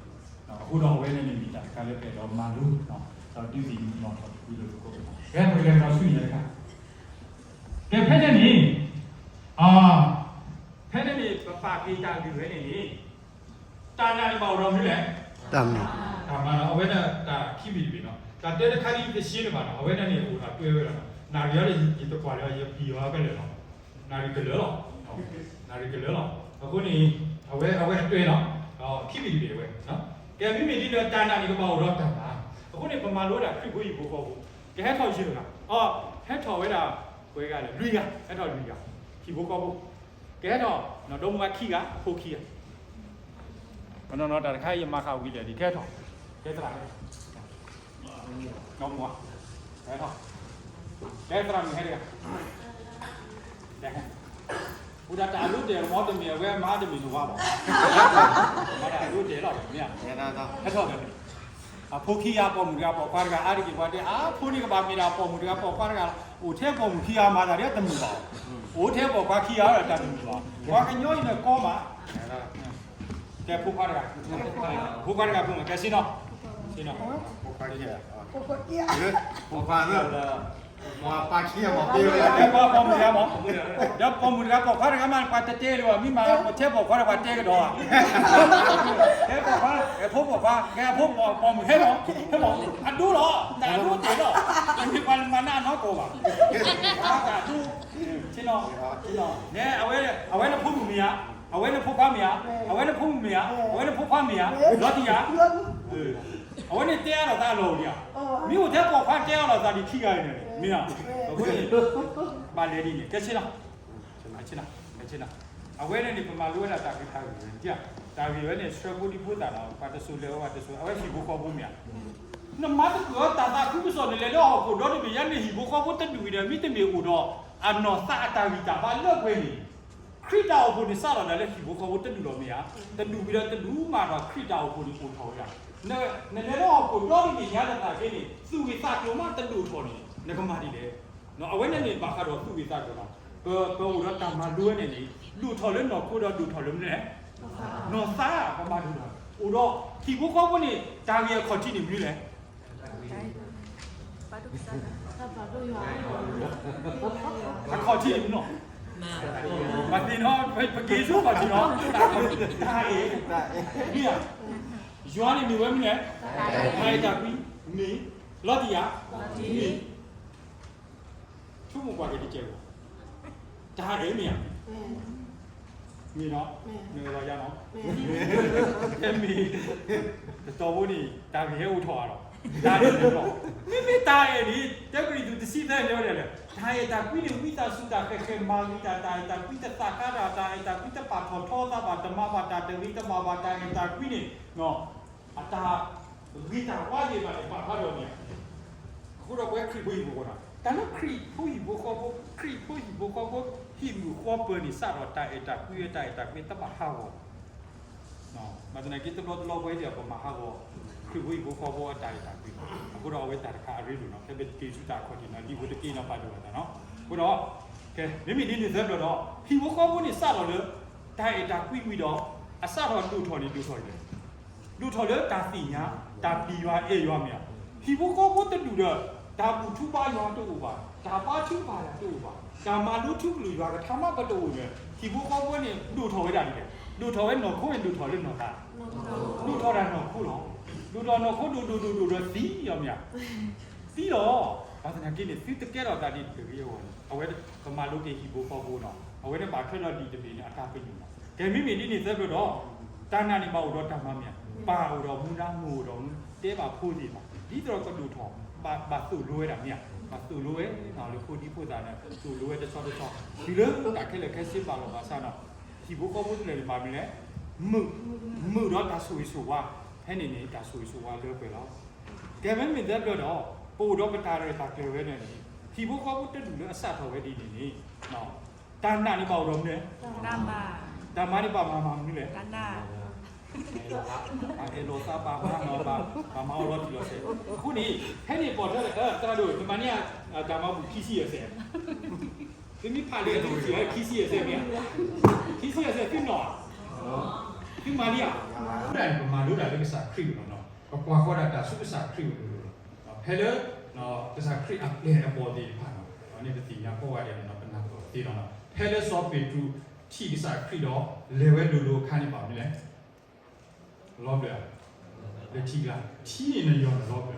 အဃိဒီးအဝဲန့ၣ်န့ၣ်မ့ၢ်တၢ်တခါလၢပအဲၣ်ဒိးမၤလိ, ဒီးဒုးသ့ၣ်နီၣ်ထီၣ်တပူၤလၢပကိးပူၤ, ကဲပကလဲၤဒီးဆူညါတခါ, ကဲဖဲန့ၣ်န့ၣ်, ဖဲန့ၣ်န့ၣ် ပပာ်က့ၤတၢ်ဂ့ၢ်ဝဲန့ၣ်န့ၣ်, တၢ်နာ်န့ၣ်ဘၣ်အိၣ်ဒီးမနုၤလဲၣ်, တၢ်မၤ, တၢ်မၤလီၤ, အဝဲဒၣ်တၢ်ခံဘ့ၣ်တဘ့ၣ်နီၤ, တၢ်တဲတခါဒ်ယတရှဲန့ၣ်ဘၣ်နီၤ, အဝဲဒၣ်န့ၣ်အိၣ်ဒီးတွဲဝဲဒၣ်နီၤ, နၣ်ရံၣ်အံၤဒီးယတကွၢ်လၢၤ ယပျံၤအီၤကလဲာ်လီၤ, နၣ်ရံၣ်ကလၢာ်လီၤ, နၣ်ရံၣ်ကလၢာ်လီၤ, အဃိန့ၣ် အဝဲ အဝဲအတွဲနီၤ, ခံဘ့ၣ်တဘ့ၣ်အဝဲ, ကဲမ့မ့ၢ်ဒ်န့ၣ် တၢ်နာ်န့ၣ်ကဘၣ်အိၣ်ဒီးတၢ်မၤ, အဃိန့ၣ် ပမၤလိဝဲဒၣ်ခရံာ်ဖိဟံၣ်ဖိဃီဖိ, ကဟဲထီၣ်ယဲၢ်ဂၤ, အီ ဟဲထီၣ်ဝဲဒၣ် ပှဲၤဂၤလဲၣ် လွံၢ်ဂၤ, ဟဲထီၣ်လွံၢ်ဂၤ, ဟံၣ်ဖိဃီဖိ, ကဟဲထီၣ် ဒီမါဝၤခံဂၤ, အဖိခံဂၤ ပနီၢ်နီၢ်တၢ်တခါအံၤယမၤဃာ်ဝံၤလံာ်ဒ်ကဲထီၣ်, ကဲသရၣ်, ဒီမါဝၤ, ကဲထီၣ်, ကဲသရၣ်မုၣ်ဟဲတဂၤ, အိၣ်ဒၣ်တၢ်အဒိအတဲာ်မ့ၢ်တမ့ၢ်အဝဲမၤတမ့ၢ်တဝါဘၣ်, မၤတၢ်အဒိအတဲာ်လီၤ, ဟဲထီၣ်, အဖိခံဂၤပိာ်မုၣ်တဂၤပိာ်ခွါတဂၤ, အါတက့ၢ်ပှၤတဲ အဖိန့ၣ်ကဘၣ်မ့ၢ်ဒၣ်ပိာ်မုၣ်တဂၤပိာ်ခွါတဂၤ, အိၣ်ထဲပိာ်မုၣ်ခံဂၤမၤတၢ်ဒ်တမုာ်ဘၣ်, အိၣ်ထဲပိာ်ခွါခံဂၤဒီးတၢ်တမုာ်ဘၣ်, ပှၤကညီအံၤန့ၣ်ကီမး ကဲဖိခွါတဂၤ, ဖိခွါတဂၤဖိမး ကဲဆ့ၣ်နီၤ, ဆ့ၣ်နီၤ, ဖိခွါတဂၤ, ဖိခွါတဂၤ, ပှၤပိာ်မုၣ်တဂၤမး, ဒီးပိာ်မုၣ်တဂၤပိာ်ခွါတဂၤမး ပှၤတတဲလၢၤဘၣ်, မ့ၢ်မး ပှၤထဲပိာ်ခွါဒီးပှၤတဲကဒီးဧါ, ထဲပိာ်ခွါ, ကဲဖိပိာ်ခွါ, ကဲအဖိပိာ်မုၣ် ဟဲမး, ဟဲမး, အဒိလီၤ, တၢ်အဒိတဲာ်လီၤ, တမ့ၢ်ပှၤမၤနးအနီၢ်ကီၢ်ဘၣ်, တၢ်အဒိ, ဆ့ၣ်နီၤ, ဆ့ၣ်နီၤ, နဲ အဝဲ အဝဲနဖိမုၣ်မ့ၢ်ဧါ, အဝဲနဖိခွါမ့ၢ်ဧါ, အဝဲနဖိမုၣ်မ့ၢ်ဧါ, အဝဲနဖိခွါမ့ၢ်ဧါ, လီၤတံၢ်ဧါ, အဝဲန့ၣ်တဲအါလိာ်သးအလီၢ်အိၣ်ဒံးဧါ, မ့ၢ်အိၣ်ထဲပိာ်ခွါတဲအါလိာ်သးဒံးခံဂၤအံၤန့ၣ်, မ့ၢ်ဧါ, အဃိန့ၣ် ဘၣ်လဲၤဒ်န့ၣ် ကဲဆ့ၣ်နီၤ, ဆ့ၣ်နီၤ, ဆ့ၣ်နီၤ, အဝဲန့ၣ်န့ၣ် ပမၤလိဝဲဒၣ်တၢ်ဂ့ၢ်တၢ်ဂီၤန့ၣ်, တၢ်ဂ့ၢ်ဝဲန့ၣ် ဆှၢဖိဒံဖိသၣ်ဒီး ပှၤတစိၤလဲၤဝဲ ပှၤတစိၤ အဝဲဟံၣ်ဖိဃီဖိမ့ၢ်ဧါ, နမၤသကိးတၢ်သးခုကစီၣ်န့ၣ် လဲၤလၢဟီၣ်ခိၣ်ဒီတဘ့ၣ်ညါ နဟံၣ်ဖိဃီဖိတဒူၣ်အံၤဒီး မ့တမ့ၢ်အိၣ်ဒီး အနီၢ်သးအတၢ်ဂံၢ်တၢ်ဘါလၢပှဲၤန့ၣ် ခရံာ်တၢ်အိၣ်ဖှိၣ်န့ၣ် စးထီၣ်ဒၣ်လၢဟံၣ်ဖိဃီဖိတဒူၣ်လီၤမ့ၢ်ဧါ, တဒူၣ်ဝံၤဒီးတဒူၣ်မးဒီး ခရံာ်တၢ်အိၣ်ဖှိၣ်န့ၣ်အိၣ်ထီၣ်ဝဲဒၣ်, နလဲၤလၢဟီၣ်ခိၣ်ဒီတဘ့ၣ်ညါတသးက့န့ၣ် သူၣ်ဂ့ၢ်သးကျိၤမးတဒိၣ်ထီၣ်န့ၣ် နကမၤဒ်လဲၣ်, အဝဲန့ၣ်န့ၣ် ဘၣ်ဃးဒီးသူၣ်ဂ့ၢ်သးကျိၤလီၤ, ပအိၣ်ဒီးတၢ်မၤလိဝဲန့ၣ်န့ၣ် ဒိၣ်ထီၣ်လၢနီၢ်ခိဒီးဒိၣ်ထီၣ်လၢမနုၤလဲၣ် နီၢ်သး ပမၤဒ်န့ၣ် အိၣ်ဒီး ဟံၣ်ဖိဃီဖိန့ၣ် တၢ်ဂ့ၢ်အခီၣ်ထံးန့ၣ်မနုၤလဲၣ်. အခီၣ်ထံးန့ၣ်မနုၤ, ပသ့ၣ်နီၣ် ပက့ၤဆူအခီၣ်ထံးနီၣ်, တၢ်အဲၣ်, မ့ၢ်ဧါ, ယွၤန့ၣ်မ့ၢ်ဝဲမနုၤလဲၣ်, တၢ်အဲၣ်တၢ်ကွံ, မ့ၢ်, လီၤတံၢ်ဧါ, မ့ၢ် ဆိကမိၣ်ကွၢ်က့ၤတကဲးဖိ, တၢ်အဲၣ်မ့ၢ်ဧါ, မ့ၢ်နီၣ်, မ့ၢ်လီၤယါနီၣ်, မ့ၢ်, တတီၤဖိန့ၣ် တၢ်ဂ့ၢ်ဟဲအိၣ်ထီၣ်ဧါလီၤ, တၢ်အဲၣ်လီၤ, မ့မ့ၢ်တၢ်အဲၣ်န့ၣ် တၢကရံၣ်သူးတဆံသၢန့ၣ်ဝဲဒၣ်လဲၣ်, တၢ်အဲၣ်တၢ်ကွံန့ၣ် ဝံသးစူၤတၢ်ဃဲၤဃဲၤမၤဂ့ၤတၢ်, တၢ်အဲၣ်တၢ်ကွံတသးကါတၢ်, တၢ်အဲၣ်တၢ်ကွံတပာ်ထီၣ်ထီသးဘၣ်, တမၤဘၣ်တၢ်တဂ့ၤတဘၣ်ဘၣ်, တၢ်အဲၣ်တၢ်ကွံန့ၣ် အတၢ်ဂ့ၤတၢ်ဝါသ့ၣ်တဖၣ်န့ၣ် ပာ်ဖျါထီၣ်န့ၣ်, အဃိဒီးပဝဲခရံာ်ဖိဟံၣ်ဖိဃီဖိ, တၢ်လၢခရံာ်ဖိဟံၣ်ဖိဃီဖိ, ခရံာ်ဖိဟံၣ်ဖိဃီဖိ ဟံၣ်မုာ်ဃီပၢၤန့ၣ် စးထီၣ်တၢ်အဲၣ်တၢ်ကွံဝဲ, တၢ်အဲၣ်တၢ်ကွံတဘၣ်ဟးဂီၤ, ဘၣ်သနာ်က့တဘျီတဘျီပဝဲသ့ၣ်ပမၤဟးဂီၤ ခရံာ်ဖိဟံၣ်ဖိဃီဖိအတၢ်အဲၣ်တၢ်ကွံ, အဃိဒီးအဝဲတၢ်တခါအရ့ဒိၣ်နီၣ်, ဖဲပက့ၤဆူတၢ်အခီၣ်ထံးနီၣ် ဒ်ဖိတက့ၢ်နီၣ်ပာ်ဒိၣ်အသးနီၣ်, အဃိဒီး မ့မ့ၢ်ဒ်န့ၣ်သတးဒီး ဟံၣ်ဖိဃီဖိန့ၣ်စးထီၣ်လၢ တၢ်အဲၣ်တၢ်ကွံဝံၤဒီး အစးထီၣ်ဒိၣ်ထီၣ်န့ၣ် ဒိၣ်ထီၣ်လဲၣ်, ဒိၣ်ထီၣ်လၢတၢ်သ့ၣ်ညါ, တၢ်ပျံၤယွၤအဲၣ်ယွၤမ့ၢ်ဧါ, ဟံၣ်ဖိဃီဖိတဒူၣ်ဒီး တၢ်ဘူၣ်ထူဘါယွၤတအိၣ်ဘၣ်, တၢ်ဘါထုကဖၣ်တအိၣ်ဘၣ်, တၢ်မၤလိထူကလုၢ်ယွၤကထါမးပတအိၣ်န့ၣ် ဟံၣ်ဖိဃီဖိန့ၣ် ဒိၣ်ထီၣ်ဝဲဒၣ်ဒ်လဲၣ်, ဒိၣ်ထီၣ်ဝဲနီၢ်ခိန့ၣ် ဒိၣ်ထီၣ်လၢနီၢ်သး, ဒိၣ်ထီၣ်တၢ်နီၢ်ခိလီၤ, ဒိၣ်ထီၣ်နီၢ်ခိဒိၣ်ဒိၣ်ဒိၣ်ဒိၣ်ဒီးသံလီၤမ့ၢ်ဧါ, သံလီၤ, ဘၣ်သနာ်က့န့ၣ် သုတကဲထီၣ်သးဒ်တဂ့ၤအဂီၢ်န့ၣ် အဝဲပမၤလိက့ၤဟံၣ်ဖိဃီဖိနီၣ်, အဝဲန့ၣ်ဘၣ်ထွဲဒီးဒ်တဘ့ၣ်န့ၣ် အတၢ်ပညိၣ်နီၣ်, ကဲမ့မ့ၢ်ဒ်န့ၣ်သတးဒီး တၢ်နာ်န့ၣ်ဘၣ်အိၣ်ဒီးတၢ်မၤမ့ၢ်ဧါ, ပၢ်အိၣ်ဒီးမူဒါ, မိၢ်အိၣ်ဒီးမူဒါ, တဲဘၣ်ဖိသ့ၣ်တဖၣ် ဒ်သိးဒီးကဒိၣ်ထီၣ်, ဘၣ်သိၣ်လိဝဲဒၣ်မ့ၢ်ဧါ, ဘၣ်သိၣ်လိဝဲလၢဖိဒံဖိသၣ်န့ၣ် သိၣ်လိဝဲတဆီတဆီ, တုၤလၢတၢ်ခဲလၢာ်ခဲဆ့ဘၣ်လီၤဘၣ်ဆၣ်နီၣ်, ဟံၣ်ဖိဃီဖိတဖၣ်န့ၣ်ဘၣ်မနုၤလဲၣ်, မုာ်, မုာ်ဒီးတၢ်ဆိၣ်ဂ့ၤဆိၣ်ဝါ, ဖဲန့ၣ်န့ၣ် တၢ်ဆိၣ်ဂ့ၤဆိၣ်ဝါလၢပှဲၤလီၤ. ကဲမ့မ့ၢ်သတးဒီး ပအိၣ်ဒီးပတၢ်ရဲၣ်တၢ်ကျဲၤဝဲန့ၣ်န့ၣ် ဟံၣ်ဖိဃီဖိတဒူၣ်လၢအစးထီၣ်ဝဲဒ်န့ၣ်န့ၣ် တၢ်နာ်န့ၣ်ဘၣ်အိၣ်ဒီးမနုၤလဲၣ်, တၢ်မၤန့ၣ်ဘၣ်မၤမၤမနုၤလဲၣ်, ပှၤအဲၣ်လိာ်သးဘၣ်မၤနီၣ်, ဘၣ်မၤအီၤလီၤတံၢ်လီၤဆဲး, အဃိန့ၣ် ဖဲန့ၣ်ပိာ်ထွဲလၢ သရၣ်ဒိၣ် နမၤန့ၢ်တၢ်မၤဘူၣ်ခံဆံယဲၢ်စဲး, သုမ့ၢ်ဖးလံာ်သုကထံၣ်ဝဲခံဆံယဲၢ်စဲးမ့ၢ်ဧါ, ခံဆံယဲၢ်စဲးသုနီၣ်ဧါ, သုမၤလံဧါ, ပမၤလိတၢ်လၢကစၢ်ခရံာ်အလိၤနီၣ်, ပကွၢ်ဃီၤဒၣ်တၢ်ဆူကစၢ်ခရံာ်အလိၤလီၤ, ဖဲလၢ ကစၢ်ခရံာ်အပျဲၢ်အဘီၣ်သ့ၣ်တဖၣ်နီၣ်, အဝဲန့ၣ်ပသ့ၣ်ညါကိးဂၤဒဲးနီၣ်, ပနၢ်ပၢၢ်သ့လီၤနီၣ်, ဖဲလၢစီၤပ့းတရူးထံၣ်ကစၢ်ခရံာ်ဒီး လဲၤဝဲလိၤလိၤအခါန့ၣ်ဘၣ်မနုၤလဲၣ်, လီၤဘျၢၣ်ဧါ, လၢထံကျါ, ထံန့ၣ်နယီၢ်န့ၣ်လီၤဘျၢၣ်လီၤ,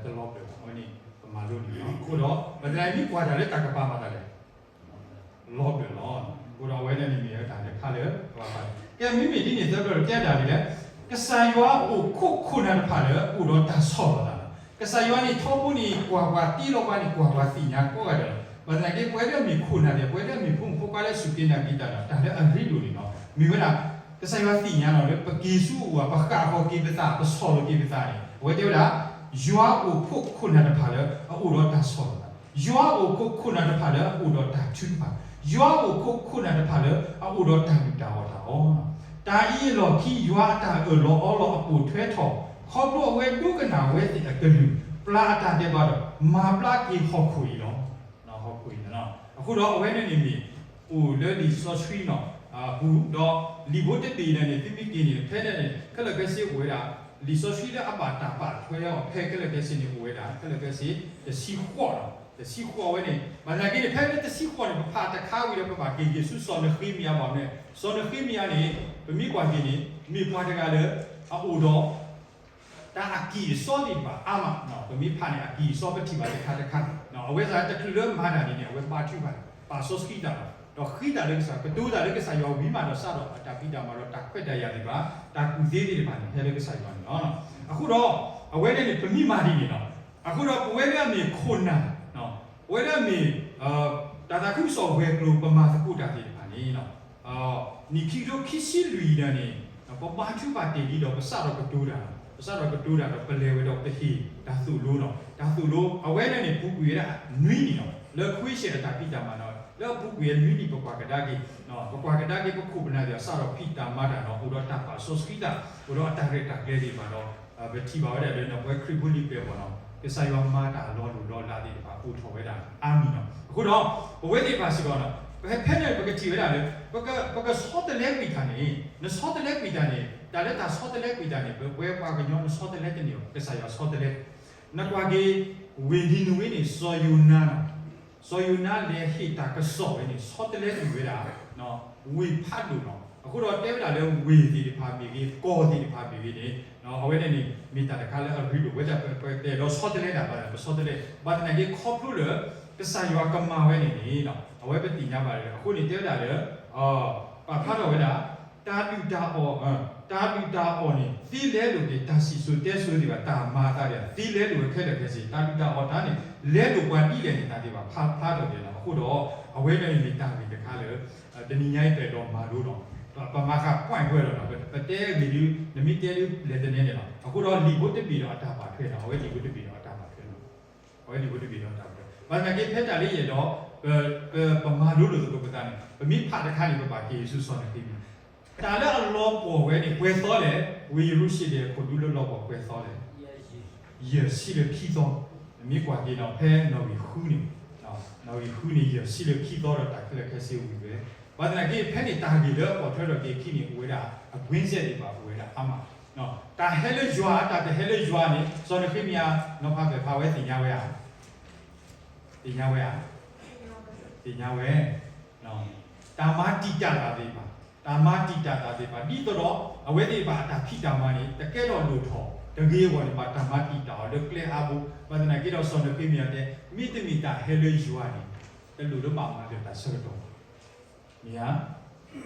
တလီၤဘျၢၣ်ဘၣ်, အဝဲန့ၣ် ပမၤလိန့ၣ်လီၤ, အဃိဒီး ပသရၣ်မ့ၢ်ကွၢ်တၢ်လၢတၢ်ကပၤမၤသးလဲၣ် လီၤဘျၢၣ်လီၤ, အဃိဒီးအဝဲန့ၣ်န့ၣ်မ့ၢ်ဝဲတၢ်လဲၤခါလၢ ပှၤပာ်, ကဲမ့မ့ၢ်ဒ်န့ၣ်သတးဒီး ကဲဒၣ်ဒ်လဲၣ်, ကစၢ်ယွၤအိၣ်ခိးခိၣ်နၢ်တဖၣ်လၢအအိၣ်ဒီးတၢ်ဆီၣ်လီၤသးလီၤ, ကစၢ်ယွၤန့ၣ်ထီဘိန့ၣ် ကွၢ်ပှၤတ့လီၤပှၤန့ၣ် ကွၢ်ပှၤသ့ၣ်ညါကိးဂၤဒဲးလီၤ, ဘၣ်သနာ်က့ ပဝဲလၢအမ့ၢ်ခိၣ်နၢ်သ့ၣ် ပဝဲလၢအမ့ၢ်ဖိမုၣ်ဖိခွါလၢစူၢ်က့ၤနာ်က့ၤတၢ်ဒီး တၢ်လၢအရ့ဒိၣ်န့ၣ်လီၤ, မ့ၢ်ဝဲဒၣ် ကစၢ်ယွၤသ့ၣ်ညါလီၤလၢပက့ၤဆူအအိၣ် ပဃၣ်ဃီၤက့ၤပသး ပဆီၣ်လီၤက့ၤပသးန့ၣ် အဝဲတဲဝဲဒၣ် ယွၤအိၣ်ခိးခိၣ်နၢ်တဖၣ်လၢအအိၣ်ဒီးတၢ်ဆီၣ်လီၤသး, ယွၤအိၣ်ခိးခိၣ်နၢ်တဖၣ်လၢအအိၣ်ဒီးတၢ်ထုကဖၣ်, ယွၤအိၣ်ခိးခိၣ်နၢ်တဖၣ်လၢအအိၣ်ဒီးတၢ်လုၢ်တၢ်အီၣ်တၢ်အီ, တၢ်အံၤအလီၢ်ခံ ယွၤအတၢ်အၢၣ်လီၤအီလီၤအပိာ်ထွဲထီၣ်, ခီဖျိအဝဲဒိကနၣ်ဝဲသ့ၣ်အကလုၢ်, ပျၢ်အတၢ်ဒဲးဘးဒီး မၤဘျါက့ၤဟီၣ်ခိၣ်အံၤလီၤ. ဟီၣ်ခိၣ်အံၤန့ၣ်လီၤ. အဃိဒီးအဝဲန့ၣ်န့ၣ်မ့ၢ် အိၣ်လၢလံာ်စီဆှံနီၣ် အပူၤ ဒီးလံာ်ဖိတဘ့ၣ်န့ၣ်န့ၣ် သုမ့ၢ်က့ၤန့ၣ် ဖဲန့ၣ်န့ၣ် ခဲလၢာ်ခဲဆ့အိၣ်ဝဲဒၣ် လံာ်စီဆှံလၢအဘၣ်တၢ်ပာ်ထွဲအီၤ ဖဲခဲလၢာ်ခဲဆ့န့ၣ် အိၣ်ဝဲဒၣ် ခဲလၢာ်ခဲဆ့ တဆံဃိးနီၣ် တဆံဃိးဝဲန့ၣ် ဘၣ်သနာ်က့န့ၣ် ဖဲလၢတဆံဃိးန့ၣ် ပဖးတခါဝံၤဒီး ပဘၣ်က့ၤက့ၤဆူစီၤနဃ့မယၤဘၣ်မ့ၢ် စီၤနဃ့မယၤန့ၣ် ပမ့ၢ်ကွၢ်က့ၤန့ၣ် မ့ၢ်ပှၤတဂၤလၢ အအိၣ်ဒီး တၢ်အကံၢ်အစီသ့ၣ်တဖၣ်အါမး, ပမ့ၢ်ဖးန့ၣ် အကံၢ်အစီပထံၣ်ဘၣ်တခါတခါ, အဝဲသ့ၣ်တချုးလၢမၤတၢ်န့ၣ်န့ၣ် အဝဲဘါထုကဖၣ်, ပာ်စီဆှံတၢ်လီၤ, ဒီးဃ့တၢ်လၢကစၢ်, ကတိၤတၢ်လၢကစၢ်ယွၤဝံၤမးဒီးစးထီၣ်အတၢ်ဖံးတၢ်မၤဒီးတၢ်ခွဲးတၢ်ယာ်သ့ၣ်တဖၣ်, တၢ်ကူၣ်သ့သ့ၣ်တဖၣ်န့ၣ် ဟဲလၢကစၢ်ယွၤန့ၣ်လီၤ. အဃိဒီး အဝဲန့ၣ်န့ၣ် ပမ့ၢ်မၤဒ်န့ၣ်လီၤ. အဃိဒီးပဝဲလၢအမ့ၢ်ခိၣ်နၢ်, ပဝဲလၢအမ့ၢ် တၢ်သးခုကစီၣ်ဝဲၤကျိၤပမၤသကိးတၢ်သ့ၣ်တဖၣ်န့ၣ် နံၣ်ခံကထိခံဆံလွံၢ်အံၤန့ၣ် ပဘါထုကဖၣ်တ့ၢ်လံဒီး ပစးထီၣ်ကတိၤတၢ်, ပစးထီၣ်ကတိၤတၢ်ဒီး ပလဲၤဝဲဒီးပဟ့ၣ်တၢ်သိၣ်လိလီၤ. တၢ်သိၣ်လိ အဝဲန့ၣ်န့ၣ် ပူၤကွံာ်ဝဲဒၣ်နွံနံၣ်လီၤ. လၢခွ့ၡၢၣ် အတၢ်ဖံးတၢ်မၤဒီး လၢအပူၤကွံာ်ဝဲနွံနံၣ် ပကွၢ်ကဒါက့ၤ, ပကွၢ်ကဒါက့ၤ ပခိၣ်ပနၢ်သ့ၣ်တဖၣ် စးထီၣ်ဖံးတၢ်မၤတၢ်ဒီး အိၣ်ဒီးတၢ်ပာ်စီဆှံတၢ်, အိၣ်ဒီးအတၢ်ရဲၣ်တၢ်ကျဲၤသ့ၣ်တဖၣ်ဒီး ပထံၣ်ဘၣ်ဝဲဒၣ်လၢ ပဝဲခရံာ်ဖိလံၤပျဲၢ်ဘီၣ်န့ၣ် ကစၢ်ယွၤမၤတၢ်လီၤလိၢ်လီၤလးသ့ၣ်တဖၣ် အိၣ်ထီၣ်ဝဲဒၣ်အါမံၤလီၤ. အဃိဒီး ပဝဲသ့ၣ်တဖၣ်စ့ၢ်ကီးန့ၣ် ဖဲန့ၣ်ပကထံၣ်ဝဲဒၣ်လၢ ပကဆီတလဲကွံာ်တၢ်န့ၣ်, နဆီတလဲကွံာ်တၢ်န့ၣ် တၢ်လၢတၢ်ဆီတလဲကွံာ်တၢ်န့ၣ် ပဝဲပှၤကညီနဆီတလဲတန့ၢ်ဘၣ်, ကစၢ်ယွၤဆီတလဲ. နကွၢ်က့ၤ ဝ့ၢ်နံၤနဝ့န့ၣ် စီၤယိၤနါလီၤ. စီၤယိၤနါလဲၤဟ့ၣ်တၢ်ကစီၣ်ဝဲန့ၣ် ဆီတလဲကွံာ်ဝဲဒၣ် ဝ့ၢ်ဖးဒိၣ်လီၤ. အဃိဒီးတဲဝဲဒၣ်လၢဝ့ၢ်သ့ၣ်တဖၣ်မ့ၢ်ဂ့ၤ ကီၢ်သ့ၣ်တဖၣ်မ့ၢ်ဂ့ၤန့ၣ် အဝဲန့ၣ်န့ၣ် မ့ၢ်တၢ်တခါလၢအရ့ဒိၣ်ဝဲဒၣ် ပအဲၣ်ဒိးဆီတလဲဒၣ်ဘၣ် ပဆီတလဲ ဘၣ်သနာ်က့ခီဖျိလၢ ကစၢ်ယွၤကမၤဝဲန့ၣ်န့ၣ် အဝဲပသ့ၣ်ညါဘၣ်လၢ အဃိန့ၣ်တဲဝဲဒၣ်လၢ ပာ်ဖျါထီၣ်ဝဲဒၣ် တၢ်ဒုၣ်တၢ်အီၣ်, တၢ်ဒုၣ်တၢ်အီၣ်န့ၣ် သ့လဲလိာ်က့ၤ တၢ်စံၣ်စိၤတဲစိၤသ့ၣ်တဖၣ် တၢ်မၤအသးဒၣ် သ့လဲလိာ်ခဲလၢာ်ခဲဆ့ တၢ်ဒုၣ်တၢ်အီၣ်တၢ်န့ၣ် လဲလိာ်ပှၤဒ်လဲၣ်န့ၣ် တၢ်သ့ၣ်တဖၣ်ဖျါထီၣ်က့ၤလီၤ. အဃိဒီး အဝဲန့ၣ်မ့ၢ်တၢ်ဂ့ၢ်တခါလၢ တနံၤညါအံၤပအဲၣ်ဒိးမၤလိလီၤ. ပမၤဃာ် point ဝဲလီၤနီၤ ပတဲဂ့ၤဒု နမ့ၢ်တဲဒုလဲၤတနဲန့ၣ်လီၤ. အဃိဒီးလံာ်ဖိတဘ့ၣ်ဒီးအတၢ်ဘၣ်ထွဲလီၤ. အဝဲလံာ်ဖိတဘ့ၣ်ဒီးအတၢ်ဘၣ်ထွဲလီၤ. အဝဲလံာ်ဖိတဘ့ၣ်ဒီးအတၢ်ဘၣ်ထွဲ ဘၣ်သနာ်က့ဖဲတၢ်လၢယအဲၣ်ဒိး ပမၤလိလိာ်သကိးပသးန့ၣ် ပမ့ၢ်ဖးတခါန့ၣ် ပဘၣ်က့ၤဆူစီၤနဃ့မံယၤ တၢ်လၢအလီၤပှီၢ်ဝဲန့ၣ် ပှဲၤသီလဲၣ်, ဝ့ၢ်ယရူၤၡလ့ၣ်အခိၣ်ဒူလၢလီၤပှီၢ်ပှဲၤသီလဲၣ်, ယဲၢ်ဆံလၢခံသီ, နမ့ၢ်ကွၢ်က့ၤနီၤ ဖဲနီၣ်ဂံၢ်ဃုန့ၣ်, နီၣ်ဂံၢ်ဃုန့ၣ် ယဲၢ်ဆံလၢခံသီဒီးတၢ်ခဲလၢာ်ခဲဆ့ဝံၤဝဲ, ဘၣ်သနာ်က့ဖဲန့ၣ်တၢ်ဂ့ၢ်လၢအပိာ်ထွဲထီၣ်က့ၤအခံန့ၣ် အိၣ်ဝဲဒၣ် အကွင်းဆက်သ့ၣ်တဖၣ်အိၣ်ဝဲဒၣ်အါမး, တၢ်ဟဲလၢယွၤ တၢ်တဟဲလၢယွၤန့ၣ် စီၤနဃ့မံယၤ နီၤဖးပဲာ်ဖးဝဲသ့ၣ်ညါဝဲဧါ သ့ၣ်ညါဝဲဧါ, သ့ၣ်ညါဝဲ, တၢ်မၤတံာ်တာ်တၢ်သ့ၣ်တဖၣ်, တၢ်မၤတံာ်တာ်တၢ်သ့ၣ်တဖၣ် ဒ်သိးဒီး အဝဲသ့ၣ်တဖၣ်အတၢ်ဖံးတၢ်မၤန့ၣ် တကဲထီၣ်လိၣ်ထီၣ်တဂ့ၤအဂီၢ်န့ၣ် ဘၣ်တၢ်မၤတံာ်တာ်အီၤလၢကျဲအါဘိ, ဘၣ်သနာ်က့ဒီးစီၤနဃ့မံယၤတဲ မ့တမ့ၢ်တၢ်ဟဲလၢယွၤန့ၣ် တလိၣ်လၢဘၣ်မၤလၢာ်တၢ်ဆၢကတီၢ်ဘၣ် မ့ၢ်ဧါ,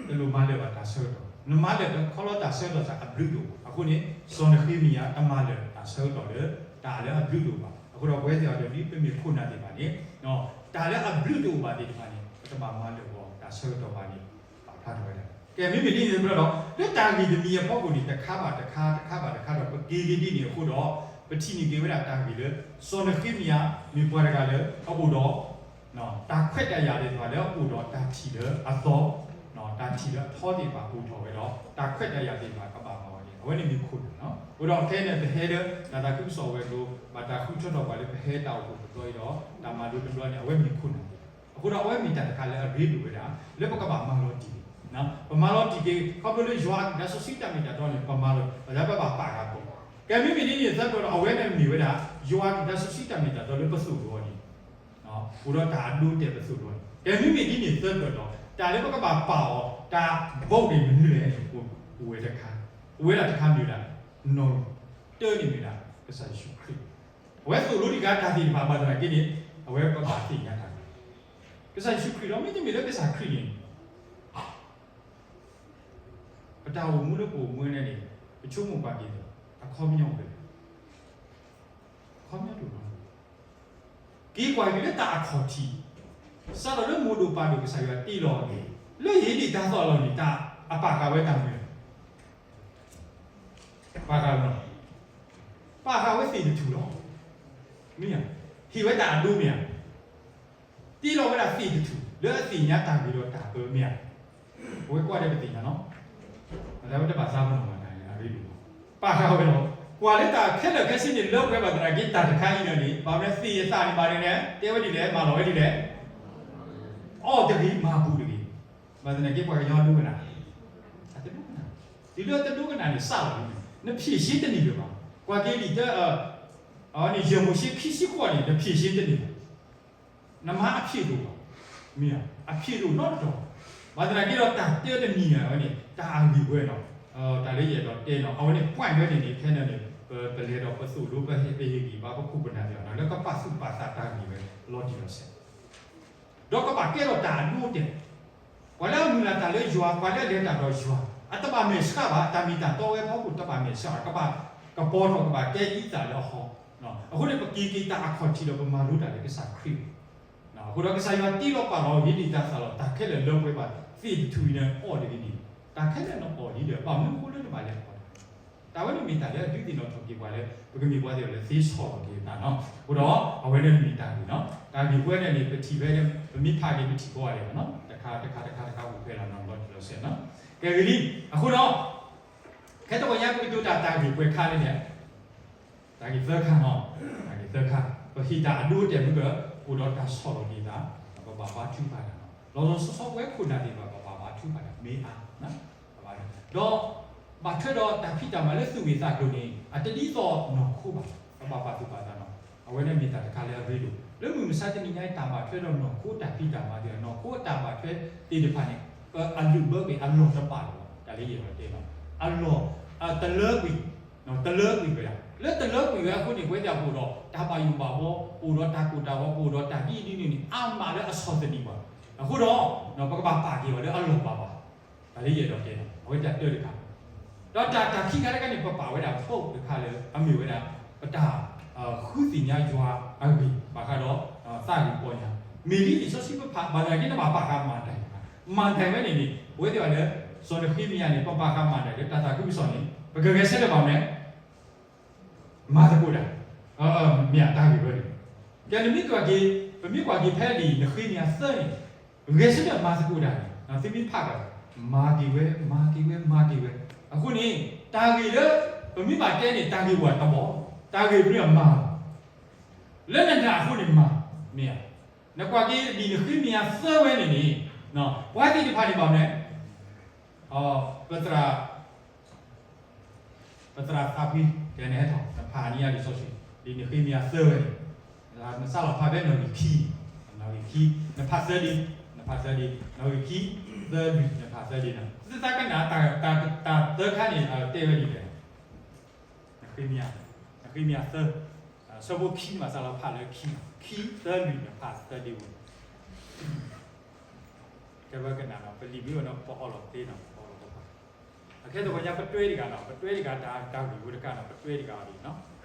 တလိၣ်မၤလၢာ်ဘၣ်တၢ်ဆၢကတီၢ်, နမၤလၢာ်တခီလီၤတၢ်ဆၢကတီၢ်စ့ၢ်အဘျုးတအိၣ်ဘၣ်. အဃိန့ၣ် စီၤနဃ့မံယၤတမၤလၢာ်တၢ်ဆၢကတီၢ်လၢ တၢ်လၢအဘျုးတအိၣ်ဘၣ်. အဃိဒီးပဝဲသ့ၣ်အံၤဒီးဒ်ပမ့ၢ်ခိၣ်နၢ်သ့ၣ်တဖၣ်န့ၣ် တၢ်လၢအဘျုးတအိၣ်ဘၣ်သ့ၣ်တဖၣ်န့ၣ် ပတဘၣ်မၤလၢာ်ဂီၤတၢ်ဆၢကတီၢ်ဘၣ်န့ၣ် ပာ်ဖျါထီၣ်ဝဲဒၣ်. ကဲ မ့မ့ၢ်ဒ်န့ၣ်တဘျီဒီး လၢတၢ်ဂ့ၢ်တမံၤအဖီခိၣ်န့ၣ် တခါဘၣ်တခါ တခါဘၣ်တခါဒီး ပက့ၤက့ၤဒ်န့ၣ်အဃိဒီး ပထံၣ်န့ၢ်က့ၤဝဲဒၣ်တၢ်ဂ့ၢ်လၢ စီၤနဃ့မံယၤ မ့ၢ်ပှၤတဂၤလၢအအိၣ်ဒီး တၢ်ခွဲးတၢ်ယာ်သ့ၣ်တဖၣ်လၢအအိၣ်ဒီးတၢ်ထံၣ်လၢအသီ, တၢ်ထံၣ်လၢအထီသ့ၣ်တဖၣ်အိၣ်ထီၣ်ဝဲဒီး တၢ်ခွဲးတၢ်ယာ်သ့ၣ်တဖၣ်ကဘၣ်မၤဝဲန့ၣ် အဝဲန့ၣ်မ့ၢ်ခိၣ်နၢ်လီၤ. အဃိဒီးခဲအံၤန့ၣ် ပဟဲလၢ တၢ်သးခုကစီၣ်ဝဲၤကျိၤ ဘၣ်တၢ်ဃုထၢထီၣ်ပှၤလၢပဟဲတၢ်အိၣ်ဖှိၣ်တဘျီအံၤဒီး တၢ်မၤလိတဘျီန့ၣ် အဝဲမ့ၢ်ခိၣ်နၢ်လီၤ. အဃိဒီးအဝဲမ့ၢ်တၢ်တခါလၢအရ့ဒိၣ်ဝဲဒၣ် လၢပကဘၣ်မၤလီၤတံၢ်က့ၤ, ပမၤလီၤတံၢ်က့ၤ ခီဖျိလၢယွၤအတၢ်စီဆှံတၢ်မ့ၢ်တၢ်တီန့ၣ် ပမၤလီၤ ပဘၣ်ပာ်ဃာ်အီၤ. ကဲ မ့မ့ၢ်ဒ်န့ၣ်သၢပျၢၤဒီး အဝဲန့ၣ်မ့ၢ်ဝဲဒၣ် ယွၤအတၢ်စီဆှံတၢ်မ့ၢ်တၢ်တီလၢပသိၣ်လိအီၤန့ၣ် အိၣ်ဒီးတၢ်အဒိအတဲာ်ပသိၣ်လိအီၤန့ၣ်. ကဲ မ့မ့ၢ်ဒ်န့ၣ်သၢပျၢၤဒီး တၢ်လၢပကဘၣ်ပာ်အီၤ တၢ်ဘီန့ၣ်မနုၤလဲၣ်န့ၣ် အိၣ်ဝဲတခါ, အိၣ်ဝဲဒၣ်တခါမ့ၢ်ဝဲဒၣ် နီၢ်တၢန့ၣ်မ့ၢ်ဝဲဒၣ် ကစၢ်ယ့ၣ်ၡူးခရံာ်, အဝဲသိၣ်လိတံၢ်က့ၤတၢ်သ့ၣ်တဖၣ်ဘၣ်သနာ်က့န့ၣ် အဝဲပဘၣ်သ့ၣ်ညါတၢ် ကစၢ်ယ့ၣ်ၡူးခရံာ်ဒီး မ့တမ့ၢ်လၢကစၢ်ခရံာ်န့ၣ် ပတၢ်အိၣ်မူလၢပအိၣ်မူဝဲန့ၣ်န့ၣ် ပဆိကမိၣ်ကွၢ်က့ၤ အခီပညီအိၣ်ဖဲလဲၣ်, အခီပညီတအိၣ်ဘၣ်. က့ၤကွၢ်က့ၤလၢတၢ်အခီၣ်ထံး စးထီၣ်လၢမိၢ်ဒိၣ်ပၢ်ဒိၣ်ကစၢ်ယွၤတ့လီၤအီၤန့ၣ် လၢဧ့ဒ့ၣ်တၢ်သီၣ်လီၤန့ၣ် တၢ်အပာ်ဃာ်ဝဲတၢ်မနုၤလဲၣ်, ပာ်ဃာ်ဝဲ ပာ်ဃာ်ဝဲသ့ၣ်တထူၣ်လီၤ. မ့ၢ်ဧါ, ဟ့ၣ်ဝဲတၢ်အဒိမ့ၢ်ဧါ, တ့လီၤဝဲဒၣ်သ့ၣ်တထူၣ် လၢအသ့ၣ်ညါတၢ်ဂ့ၤဒီးတၢ်အၢမ့ၢ်ဧါ, ပဝဲကွၢ်လၢပသ့ၣ်ညါနီၤ, အဝဲတဘၣ်သးပ့ၤနီၣ်ဘၣ်တၢ်န့ၣ် အရ့ဒိၣ်လီၤ. ပာ်ဃာ်ဝဲလီၤ. ကွၢ်လၢတၢ်ခဲလၢာ်ခဲဆ့န့ၣ် လၢပှဲၤဘၣ်သနာ်က့တၢ်တခါအံၤန့ၣ်န့ၣ် ဘၣ်မနုၤသ့ၣ်အသးန့ၣ်ဘၣ်န့ၣ် တဲဝဲဒ်လဲၣ် မၤလီၤဝဲဒ်လဲၣ်, အီၣ်တဂ့ၤ မၤပူၤတဂ့ၤ, ဘၣ်သနာ်က့ပှၤကညီအဒိကနၣ်, အတဒိကနၣ်, တုၤလၢအတဒိကနၣ်န့ၣ် စးလီၤန့ၣ် နဖြေရှင်းတန့ၢ်လၢၤဘၣ်. ကွၢ်က့ၤလံာ်တၢ အဝဲန့ၣ် ယဲၢ်မိၤၡ့ခံဆံဃိးန့ၣ် နဖြေရှင်းတန့ၢ်ဘၣ်. နမၤအဖြေတအိၣ်ဘၣ်. မ့ၢ်ဧါ, အဖြေတအိၣ်နီတတီၤ. ဘၣ်သနာ်က့ဒီးတၢ်တဲတမံၤန့ၣ် အဝဲန့ၣ် တၢ်အဂ့ၢ်ဝဲနီၤ, တၢ်လၢယအဲၣ်ဒိးတဲနီၤ အဝဲန့ၣ် point ဝဲန့ၣ်န့ၣ် ခဲန့ၣ်န့ၣ် ပလဲၤဒီးပသိၣ်လိပဟ့ၣ်ပဟ့ၣ်ဂံၢ်ဘါ ပခိၣ်ပနၢ်သ့ၣ်တဖၣ်နီၤ လၢကပာ်သူၣ်ပာ်သးတၢ်ဂ့ၢ်ဝဲလီၤတံၢ်လီၤဆဲး ဒီးကဘၣ်ကဲထီၣ်တၢ်အဒိအတဲာ်, ပှၤလၢအမုၢ်လၢ်တၢ်လၢယွၤ ပှၤလၢအလဲၤတၢ်ဒီးယွၤ အတဘၣ်မဲာ်ဆှးဘၣ် တၢ်မ့ၢ်တၢ်တီဝဲအဖီခိၣ် တဘၣ်မဲာ်ဆှးဘၣ် ကဘၣ်ကပီၤထီၣ် ကဘၣ်တဲဒ်အသးလၢအဟီ, အဃိန့ၣ် ပက့ၤက့ၤတၢ်အခီၣ်ထံးဒီးပမၤလိတၢ်လၢကစၢ်ခရံာ်, အဃိဒီးကစၢ်ယွၤတ့လီၤပာ်လီၤ ဧ့ဒ့ၣ်တၢ်သီၣ်လီၤ တၢ်ခဲလၢာ်လၢပှဲၤဘၣ် သ့ၣ်တထူၣ်အံၤန့ၣ် အီၣ်တဂ့ၤန့ၣ်, တၢ်ခဲလၢာ်န့ၣ်အီၣ်လံဒီး ဘၣ်မနုၤအဃိလၢနဘၣ်လဲၤအီၣ်တၢ် တၢ်ဝဲန့ၣ်မ့ၢ်တၢ်လၢအဒုးသ့ၣ်နီၣ်ထီၣ်က့ၤပှၤလၢ ပကမ့ၢ်ပှၤသ့ၣ်တဖၣ်လၢသ့ဆီၣ်လီၤက့ၤအသးနီၤ, အဃိဒီး အဝဲန့ၣ်မ့ၢ်တၢ်ဂ့ၢ်နီၤ, တၢ်ဂ့ၢ်ဝဲန့ၣ်န့ၣ် ပထံၣ်ဝဲ ပမ့ၢ်ဖးက့ၤ ပထံၣ်ဘၣ်ဝဲဒၣ်နီၤ, တခါတခါတခါတခါ အိၣ်ဖဲလီၤနီၤ လီၤတံၢ်လီၤဆဲးနီၤ, ကဲဂ့ၤလံ, အဃိဒီး ခဲတဝဲညါပကတိၤတၢ်တၢ်ဂ့ၢ်ပှဲၤခါလၢန့ၣ် တၢ်ဂ့ၢ်သၢခါနီၤ, တၢ်ဂ့ၢ်သၢခါ, ပဟ့ၣ်တၢ်အဒိအတဲာ်မုၢ်က အိၣ်ဒီးတၢ်ဆီၣ်လီၤက့ၤသး, ပဘၣ်ဘါထုကဖၣ်တၢ်နီၤ, လီၤလီၤဆီဆီပဝဲခိၣ်နၢ်သ့ၣ်တဖၣ် ပဘၣ်ပာ်ထုကဖၣ်တၢ်မ့ၢ်အါ, ဒီးဘၣ်ထွဲဒီးတၢ်ဖံးတၢ်မၤလၢသူၣ်ဂ့ၢ်သးကျိၤန့ၣ် အတဒ်သိးနီၢ်ခိဘၣ်. ပဘၣ်ပာ်သူၣ်ပာ်သးနီၤ. အဝဲန့ၣ်မ့ၢ်တၢ်တခါလၢအရ့ဒိၣ် လၢမုၢ်မဆါတနံၤညါ တၢ်ဘၣ်ထွဲဒီးနီၢ်ခိတၢ်ဖံးတၢ်မၤသ့ၣ်တဖၣ် နီၢ်ခိအတၢ်ဘၣ်ထွဲသ့ၣ်တဖၣ်န့ၣ် အလုၢ်ဘၢက့ၤအလီၢ်တပာ်လီၤ. တၢ်လၢယအဲၣ်ဒိးတဲနီၤ အလီၢ် တလၢကွံာ် တလၢကွံာ်ဝဲဒၣ်. လၢတလၢကွံာ်ဝဲအဃိန့ၣ် ပဝဲသ့ၣ်ပအိၣ်ဒီးတၢ်ဘၣ်ယိၣ်ဘၣ်ဘီ, ပအိၣ်ဒီးတၢ်ကိၢ်တၢ်ဂီၤ, ပအိၣ်ဒီးတၢ်ဒ်အံၤဒ်နုၤန့ၣ် အါမးလၢအဆီၣ်သနံးပှၤ. အဃိဒီး ပကဘၣ်ပာ်က့ၤအီၤလၢအလီၢ်ဘၣ်ဘၣ်. တၢ်လၢယအဲၣ်ဒိးတဲန့ၣ် အဝဲတၢ်တၢတခါ, ဒီးတၢ်တၢ်ခံခါတခါန့ၣ် ပပာ်ဝဲဒၣ် book တခါလၢ အမ့ၢ်ဝဲဒၣ် ပတၢ် ဃုသ့ၣ်ညါယွၤအဂ့ၢ် ဘၣ်ဃးဒီး သးဂ့ၢ်ပီညါ, မ့ၢ်လံလံာ်စီဆှံပဖး ဘၣ်သနာ်က့န့ၣ် ဘၣ်ပာ်ဃာ်မၤတၢ်, မၤတၢ်ဝဲန့ၣ်န့ၣ် ပဝဲသ့ၣ်အီၤလၢ စီၤနဃ့မယၤန့ၣ် ပဘၣ်ဃးမၤတၢ်လၢတၢ်သးခုကစီၣ်န့ၣ် ပကဂဲၤဆၢထၢၣ်ဘၣ်မနုၤလဲၣ် မၤသကိးတၢ်, မ့ၢ်တၢ်ဂ့ၢ်ဝဲန့ၣ်. ကဲ နမ့ၢ်ကွၢ်က့ၤ ပမ့ၢ်ကွၢ်က့ၤဖဲလံာ်နဃ့မယၤသၢန့ၣ် ဂဲၤဆၢထၢၣ်မၤသကိးတၢ်န့ၣ် သုမ့ၢ်ဖးဒီး မၤက့ၤဝဲ မၤက့ၤဝဲ မၤက့ၤဝဲ. အဃိန့ၣ် တၢ်ဂ့ၢ်လၢ ပမ့ၢ်ဘၣ်တဲန့ၣ် တၢ်ဂ့ၢ်ဝဲတဘီ, တၢ်ဂ့ၢ်မ့ၢ်အမၤ လၢနနာ်အဃိန့ၣ်မၤ, မ့ၢ်ဧါ. နကွၢ်က့ၤလံာ်နဃ့မယၤသၢဝဲန့ၣ်န့ၣ် ပှၤသ့ၣ်တဖၣ်န့ၣ်ဘၣ်မနုၤလဲၣ် ပသရၣ် ပသရၣ်သးဖှံ ကဲနဟဲထီၣ် နဖးန့ၢ်ယၤလံာ်စီဆှံ လံာ်နဃ့မယၤသၢဝဲန့ၣ် နစးလီၤဖးဖဲနီၣ်ဂံၢ်ခံ, နီၣ်ဂံၢ်ခံ နဖးသၢဒ့, နဖးသၢဒ့, နီၣ်ဂံၢ်ခံ သၢလွံၢ် နဖးသၢဒ့နီၤ. သုသးကနၣ် တၢ်သၢခါန့ၣ် တဲဝဲဒ်လဲၣ် နဃ့မယၤ နဃ့မယၤသၢ, ဆၢဖိခံမး စးလီၤဖးလၢခံ, ခံသၢလွံၢ် နဖးသၢဒ့ဝဲ ကဲဝဲကနၣ်နီၤ ပလံာ်မ့ၢ်ဝဲနီၤ ပအီလီၤသ့နီၤ ပအီလီၤပဖး. အခဲတဂီၤညါ ပတွဲတဂၤနီၤ ပတွဲတဂၤ တၢ်ဂ့ၢ်ဝဲတကးနီၤ ပတွဲတဂၤအီၤဒ်နီၤ.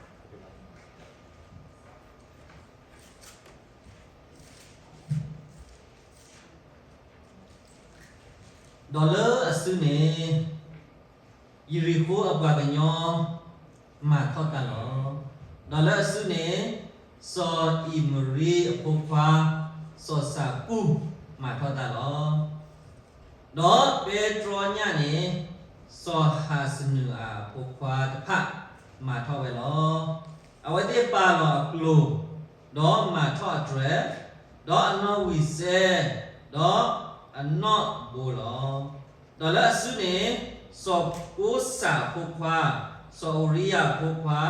ဒီးလၢအစုန့ၣ် ယရံၣ်ဃိအပှၤကညီ မၤထီၣ်တၢ်လီၤ. ဒီးလၢအစုန့ၣ် စီၤအံၤမရံအဖိခွါ စီၤစၤကူ မၤထီၣ်တၢ်လီၤ. ဒီးပဲတြီညၣ်န့ၣ် စီၤဟးစနူၤအၤအဖိခွါတဖၣ် မၤထီၣ်ဝဲလီၤ. အဝဲသ့ၣ်ပာ်လီၤအကျိၤ ဒီးမၤထီၣ်အတြဲၤ, ဒီးအနီၣ်ဝံာ်စဲ, ဒီးအနီၣ်ဘိလီၤ. ဒီးလၢအစုန့ၣ် စီၤကိစၢ်အဖိခွါ, စီၤအူရံယၤအဖိခွါ,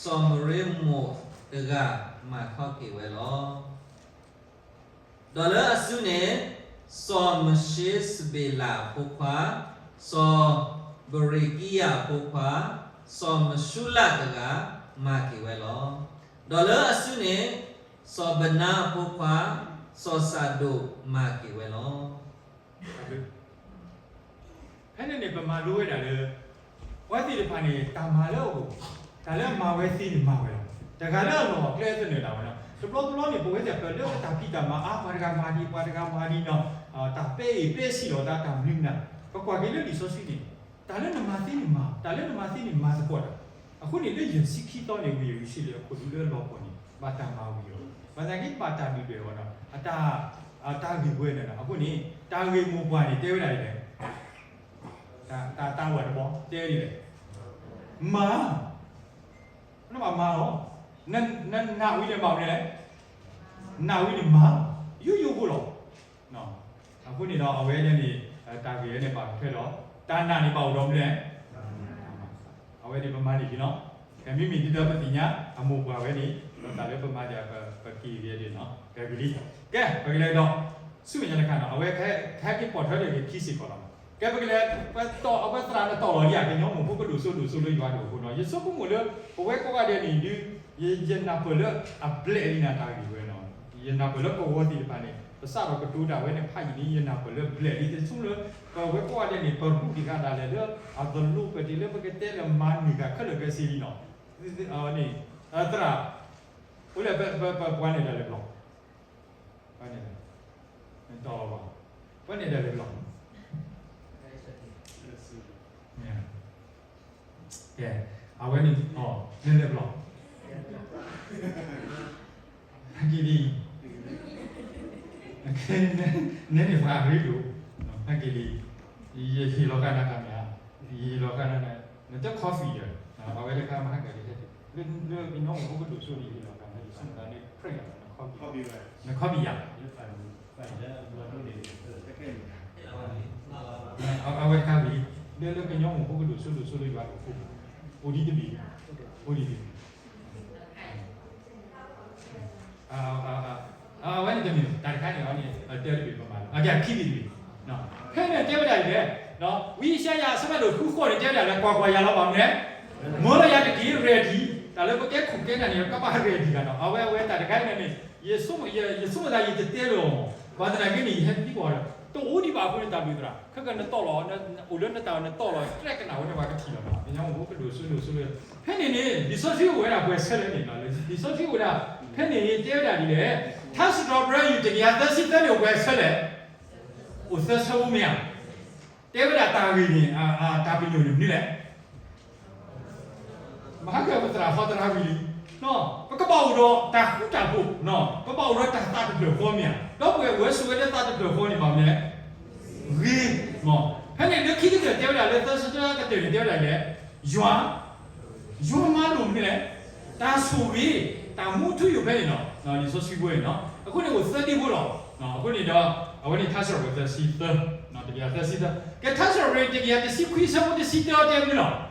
စီၤမရ့မိၣ်တဂၤ မၤထီၣ်က့ၤဝဲလီၤ. ဒီးလၢအစုန့ၣ် စီၤမၡ့စဘ့လးအဖိခွါ, စီၤဘရ့ၤကံယၤအဖိခွါ, စီၤမၡူလးတဂၤ မၤက့ၤဝဲလီၤ. ဒီးလၢအစုန့ၣ် စီၤဘနါအဖိခွါ, စီၤစၤဒိးမၤက့ၤဝဲလီၤ. ဖဲန့ၣ်န့ၣ် ပမၤလိဝဲဒၣ်လၢ ပှၤသ့ၣ်တဖၣ်န့ၣ် တၢ်မၤလၢအအိၣ်, တၢ်လၢအမၤဝဲသ့န့ၣ်မၤဝဲလီၤ. တဂၤလၢအလီၢ်အကျဲသနၢၣ်ဒၣ်ဝဲနီၤ. တဘျီတဘျီန့ၣ် ပဝဲသ့ၣ်ပလၢပတၢ်ဖံးတၢ်မၤအါ ပှၤတဂၤမၤဒ် ပှၤတဂၤမၤဒ်နီၤ, တၢ်ပဲအံၤပဲဆံးလီၤသး တၢ်မနုၤမနုၤ, ပကွၢ်က့ၤလၢလံာ်စီဆှံန့ၣ် တၢ်လၢနမၤသ့န့ၣ်မၤ, တၢ်လၢနမၤသ့န့ၣ်မၤသကိးတၢ်. အဃိန့ၣ် လၢယဲၢ်ဆံခံသီန့ၣ် ဝံယရူၤၡလ့ၣ်အခိၣ်ဒူလၢအလီၤပှီၢ်န့ၣ် ဘၣ်တၢ်မၤဝံၤအီၤ, ဘၣ်သနာ်က့ ဘၣ်တၢ်ဒုၣ်ဒွဲၣ်အီၤနီၤ, အတၢ် အတၢ်ဂ့ၢ်ဝဲန့ၣ်နီၤ. အဃိန့ၣ် တၢ်ဂ့ၢ်မိၢ်ပှၢ်န့ၣ် တဲဝဲဒၣ်ဒ်လဲၣ်, တၢ် တၢ်ဝဲတဘီ တဲဒ်လဲၣ်, မၤ နဘၣ်မၤလီၤ, နနာ်ဝံၤန့ၣ်ဘၣ်မနုၤလဲၣ်, နာ်ဝံၤန့ၣ်မၤ, ယိယိဖိလီၤ. အဃိန့ၣ်ဒီး အဝဲန့ၣ်န့ၣ် တၢ်ဂ့ၢ်ဝဲန့ၣ် ဘၣ်ထွဲဒီး တၢ်နာ်န့ၣ်ဘၣ်အိၣ်ဒီးမနုၤလဲၣ်, အဝဲန့ၣ်ပမၤန့ၢ်က့ၤနီၤ. မ့မ့ၢ်ဒ်သိးပသ့ၣ်ညါ အမိၢ်ပှၢ်ဝဲန့ၣ် ဒီးတၢ်လၢပမၤဒ် ပက့ၤဂ့ၤဒ်နီၤ ကဂ့ၤလံ. ကဲ ပကလဲၤဒီး ဆူမဲာ်ညါတခါနီၤ အဝဲ ဟဲက့ၤပိာ်ထွဲဒီးဂ့ၤခံစ့ၢ်ကီးလီၤ. ကဲ ပကလဲၤ ပတီၢ် အဝဲသရၣ်နတီၢ်လီၤလံဧါ ကညီမိၢ်ဖိကဒိၣ်စိဒိၣ်စိလၢယွၤဒိၣ်အဃိနီၤ ယဆိကမိၣ်လၢ ပဝဲကိးဂၤဒဲးန့ၣ်ဒုး ယ ယနၢ်ပၢၢ်လၢအဘျဲၣ်လံနၤတၢ်ဂ့ၢ်ဝဲနီၤ. ယနၢ်ပၢၢ်လၢကဝီၤသ့ၣ်တဖၣ်န့ၣ် ပစးထီၣ်ကတိၤတၢ်ဝဲန့ၣ် ဖးယံာ်န့ၣ် ယနၢ်ပၢၢ်လၢဘျဲၣ်လံ တဆိကမိၣ်လၢ ပဝဲကိးဂၤဒဲးန့ၣ် ပရူးဒံးဃာ်ဒၣ်လဲာ်လၢ အသလိပတ့ၤလၢပကတဲလၢမၤန့ၢ်ဂၤခဲလၢာ်ခဲဆ့လံနီၤ. န့ၣ် သရၣ် အိၣ်လၢ ပ ပ ပ ပှၤန့ၣ်ဒၣ်လဲာ်ဘျီ ပှၤန့ၣ် နတီၢ်လီၤဘၣ် ပှၤန့ၣ်ဒၣ်လဲာ်ဘျီ ကဲ အဝဲန့ၣ် အီၤ နဲလဲၣ်ဘျီ ဟဲက့ၤလံ နဲန့ၣ်ပှၤအရ့ဒိၣ် ဟဲက့ၤလံ ယဟ့ၣ်လီၤဃာ်နၤတၢ်မ့ၢ်ဧါ ယဟ့ၣ်လီၤဃာ်နၤ နတ coffee ဒီး အဝဲတခါမၤဟဲက့ၤလံ ဟဲက့ၤ လၢကညီအိၣ်ဖိကဒိၣ်စိန့ၣ် ယဟ့ၣ်လီၤဃာ်နၤ ယဆိကမိၣ်သးန့ၣ် prank လီၤ နခီပံယၤ, အဝဲတခါဝံၤလံ, လၢလၢကညီမုၢ်ဖိကဒိၣ်စိဒိၣ်စိလၢယွၤကအိၣ်, အိၣ်ဒံးတဘ့ၣ်, အိၣ်ဒံးတဘ့ၣ် အဝဲန့ၣ်တမ့ၢ် တၢ်တခါန့ၣ်န့ၣ် တဲတဘ့ၣ်ပမၤလီၤ ခံဘ့ၣ်တဘ့ၣ်, ဖဲန့ၣ်တဲဝဲဒၣ်လဲၣ်, ဝံယၡါယၤအဆၢဖးဒိၣ်ဃုဃိးန့ၣ် တဲဝဲဒၣ်လၢ ကွၢ်ကွၢ်, ယၤလီၤဘၣ်မနုၤလဲၣ်, မၢလီၤယၤတက့ၢ် ready, တၢ်လၢပကဲခိၣ်ကဲနၢ်န့ၣ် ကဘၣ် ready ဂၤနီၤ, အဝဲအဝဲတၢ်တခါန့ၣ်န့ၣ် ယဆိကမိၣ်သးယတတဲလၢၤအီၤ, ဘၣ်သနာ်က့န့ၣ် ယဟဲသံကွၢ်ဒီး တအိၣ်ဒံးဘၣ်အဃိန့ၣ် တၢ်ဘျုးသရၣ် ခဲကနတီၢ်လီၤ, အိၣ်လၢနတၢ်အီၤနတီၢ်လီၤ ကြဲးကနၣ်ဝဲန့ၣ် ပှၤကထံၣ်လီၤနီၤ, ကညီမုၢ်ဖိကဒိၣ်စိဒိၣ်စိလၢ, ဖဲန့ၣ်န့ၣ် လံာ်စီဆှံအိၣ်ဝဲဒၣ်ပှဲၤဆၢလဲၣ်န့ၣ်, လံာ်စီဆှံအိၣ်ဝဲဒၣ်, ဖဲန့ၣ်တဲဝဲဒၣ်ဒ်လဲၣ်, ထါစံးထီၣ်ပတြၢၤ ယူၢ်တကယၤသၢဆံသၢန့ၣ် အိၣ်ပှဲၤဆၢလဲၣ်, အိၣ်သၢဆၢဖိမ့ၢ်ဧါ, တဲဝဲဒၣ်တၢ်ဂ့ၢ်န့ၣ် တၢ်ပညိၣ်န့ၣ်မနုၤလဲၣ် မဟါကပသရၣ်ဟီသရၣ်ဝံၤလံ, ပကဘၣ်အိၣ်ဒီးတၢ်ဃူတၢ်ဖိး, ပဘၣ်အိၣ်ဒီးတၢ်သးတဖျၢၣ်ဃီမ့ၢ်ဧါ, ဒီပုၢ်ဝဲၢ်အိၣ်ဝဲဆိးဝဲလၢသးတဖျၢၣ်ဃီန့ၣ် ဘၣ်မနုၤလဲၣ်, ဂ့ၤ, ဖဲန့ၣ်လၢခံကတၢၢ်တဲဝဲဒၣ်လၢသၢဆၢကတၢၢ်န့ၣ် တဲဝဲဒၣ်လဲၣ်, ယွၤ, ယွၤမၤလိာ်မနုၤလဲၣ်, တၢ်ဆိၣ်ဂ့ၤ, တၢ်မူထူယိာ်ဖဲန့ၣ်လီၤ, လံာ်စီဆှံဖိန့ၣ်လီၤ, အဃိန့ၣ်အိၣ်သၢဒ့ဖိလီၤ, အဃိန့ၣ်ဒီး အဝဲန့ၣ်ထါစံးထီၣ်ပတြၢၤသၢဆံသၢ, တကယၤသၢဆံသၢ, ကဲထါစံးထီၣ်ပတြၢၤတကယၤတဆံခွံဆၢဖိတဆံတၢတဲမနုၤလီၤ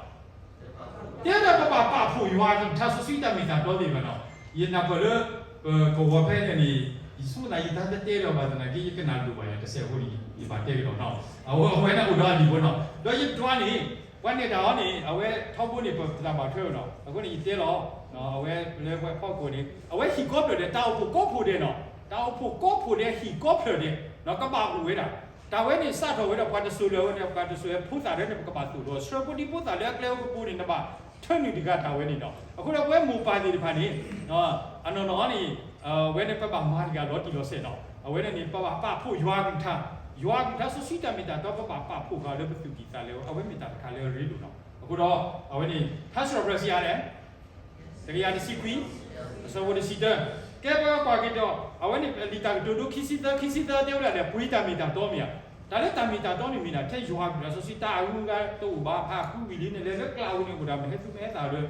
တဲဒၣ်ပဘၣ်ပာ်ဖှိၣ်ယွၤအကလုၢ်ကထါစီဆှံတၢ်မ့ၢ်တၢ်တီသ့ၣ်တဖၣ်နီၤ, ယနၢ်ပၢၢ်လၢ ပကဝီၤဖဲန့ၣ်န့ၣ် ယဆိကမိၣ်သးယတၢ်တတဲလၢၤဘၣ်သနာ်က့ ယကနၣ်လိၣ်ဘၣ်ယၤတစဲးဖိန့ၣ် ယဘၣ်တဲကဒီးနီၤ, အဝဲအဝဲန့ၣ်အိၣ်ဒီးအလံာ်ဖိနီၤ, ဒီးယဒွးန့ၣ် ပှၤနဲၣ်တၢ်အီၤန့ၣ် အဝဲထီဘိန့ၣ် ပသးဘၣ်ထွဲဝဲနီၤ, အဃိန့ၣ်ယတဲလီၤ, အဝဲလၢပှၤဖီခိၣ်န့ၣ် အဝဲဟံၣ်ကိးဖျၢၣ်ဒဲး တၢ်အိၣ်ဖှိၣ်ကိးဖှိၣ်ဒဲးနီၤ, တၢ်အိၣ်ဖှိၣ်ကိးဖှိၣ်ဒဲးဟံၣ်ကိးဖျၢၣ်ဒဲး ကဘၣ်အိၣ်ဝဲဒၣ် တၢ်ဝဲန့ၣ်စးထီၣ်ဝဲဒီးပှၤတစိၤလၢၤဝဲန့ၣ် ပှၤတစိၤလၢၤဖိသၣ်ဒၢန့ၣ် ပကဘၣ်သိၣ်လိ ဆှၢဖိဒံဖိသၣ်လၢအကျဲအိၣ်ကပူၤန့ၣ် နဘၣ်ထၢနုာ်တဂၤတၢ်ဝဲန့ၣ်ဒီး အဃိဒီးပဝဲမိၢ်ပၢ်သ့ၣ်တဖၣ်န့ၣ် အနီၢ်နီၢ်န့ၣ် ဝဲန့ၣ်ပဘၣ်မၤတဂၤလီၤတံၢ်လီၤဆဲးနီၤ, အဝဲန့ၣ်န့ၣ် ပဘၣ်ပာ်ဖှိၣ်ယွၤအကလုၢ်ကထါ, ယွၤအကလုၢ်ကထါစီဆှံတၢ်မ့ၢ်တၢ်တီ ပဘၣ်ပာ်ဖှိၣ်ဃာ်လၢပသူၣ်ကံၢ်သးလဲ အဝဲမ့ၢ်တၢ်တခါလၢအရ့ဒိၣ်နီၤ, အဃိဒီး အဝဲန့ၣ် ထါစံးထီၣ်ပတြၢၤစံးယၤလဲၣ် တကယၤတဆံခွံ, အဆၢဖိတဆံတၢ, ကဲပကွၢ်က့ၤဒီး အဝဲန့ၣ်လံာ်တၢ်ကတိၤဒိခံဆံသၢ ခံဆံသၢတဲဝဲဒၣ်လဲၣ် ပှ့ၤတၢ်မ့ၢ်တၢ်တီမ့ၢ်ဧါ, တၢ်လၢတၢ်မ့ၢ်တၢ်တီန့ၣ်မ့ၢ်ဒၣ် ထဲယွၤအကလုၢ်ကထါစီဆှံတၢ်အဂုၤအဂၤတအိၣ်ဘၣ် ဖးဃုဝံၤလံန့ၣ် လဲၤလၢကျးဝံၤန့ၣ်အိၣ်ဒၣ် မ့ၢ်ဟဲသူမ့ၢ်ဟဲသၣ်ဒီး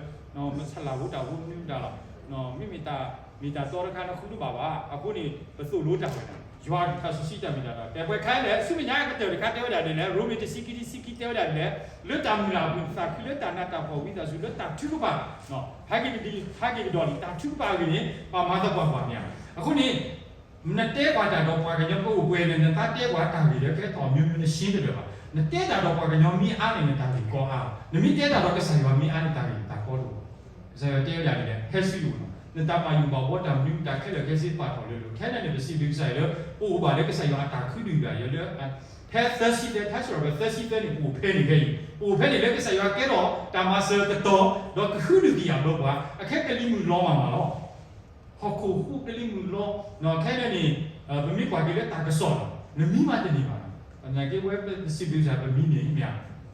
မဆလၢ်ဖိတၢ်ဖိမနုၤမတၤလီၤ, မ့မ့ၢ်မ့ၢ်တၢ်တီတခါန့ၣ်ဃုတဘၣ်ဘၣ်, အဃိန့ၣ် ပသိၣ်လိတၢ်ဝဲဒၣ် ယွၤအကလုၢ်ကထါစီဆှံတၢ်မ့ၢ်တၢ်တီ တဲပှဲၤခါလဲၣ် ဆူမဲာ်ညါကတၢၢ်တခါတဲဝဲဒၣ်ဒ်လဲၣ် ရိမ့ၤတဆံခံတဆံခံတဲဝဲဒၣ်ဒ်လဲၣ်, လၢတၢ်မုၢ်လၢ်အပူၤ သးခုလၢတၢ်နးတၢ်ဖှီၣ်ဝံသးစူၤလၢတၢ်ထုကဖၣ် ဟဲက့ၤကဒီးလံ တၢ်ထုကဖၣ်အဂ့ၢ်န့ၣ် ပှၤမၤသပှၢ်ပှၢ်မ့ၢ်ဧါ, အဃိန့ၣ် နတဲပှၤတၢ်ဒီးပှၤကညီကအိၣ်ပှဲၤန့ၣ် နသးတဲပှၤတၢ်ဂ့ၢ်လၢကဲထီၣ်မျိုးမနုၤနရှင်းတလၢာ်ဘၣ်, နတဲတၢ်ဒီးပှၤကညီမ့ၢ်အါန့ၣ် နတၢ်ဂ့ၢ်ကီအါ, နမ့ၢ်တဲတၢ်ဒီးကစၢ်ယွၤမ့ၢ်အါန့ၣ် တၢ်ဂ့ၢ်တၢ်ကီတအိၣ်ဘၣ်, ကစၢ်ယွၤတဲဝဲဒၣ်ဒ်လဲၣ် ဟဲဆူယအိၣ်နီၤ, နတၢ်ဘၣ်ယိၣ်ဘၣ်ဘှီတၢ်မနုၤ တၢ်ခဲလၢာ်ခဲဆ့ပာ်ထီၣ်လၢလိၤ ခဲလၢာ်န့ၣ် ပစံးဘျုးကစၢ်ယွၤလၢ ပအိၣ်ဘၣ်လၢကစၢ်ယွၤအတၢ်ခုဒုၣ်ဒၣ်ယွၤလၢ ဖဲသၢဆံသၢ ထါစံးထီၣ်ပတြၢၤသၢဆံသၢန့ၣ် ပအိၣ်ဖဲန့ၣ်ဖဲအံၤ ပအိၣ်ဖဲန့ၣ်လၢကစၢ်ယွၤကဲထီၣ်တၢ်မၤစၢၤကတီၢ် ဒီးကဟုဒုၣ်ကယာ်ဘၢပှၤ အခဲကလံၤမုၢ်လီၤမးမးလီၤ. ဟီၣ်ခိၣ်ဟူးကလံၤမုၢ်လီၤ, ခဲန့ၣ်န့ၣ် ပမ့ၢ်ကွၢ်က့ၤလၢတၢ်ကစီၣ်လီၤ နမံမးတန့ၢ်ဘၣ်, သနာ်က့ဝဲပစံးဘျုးကစၢ်ပမံန့ၣ်မ့ၢ်ဧါ,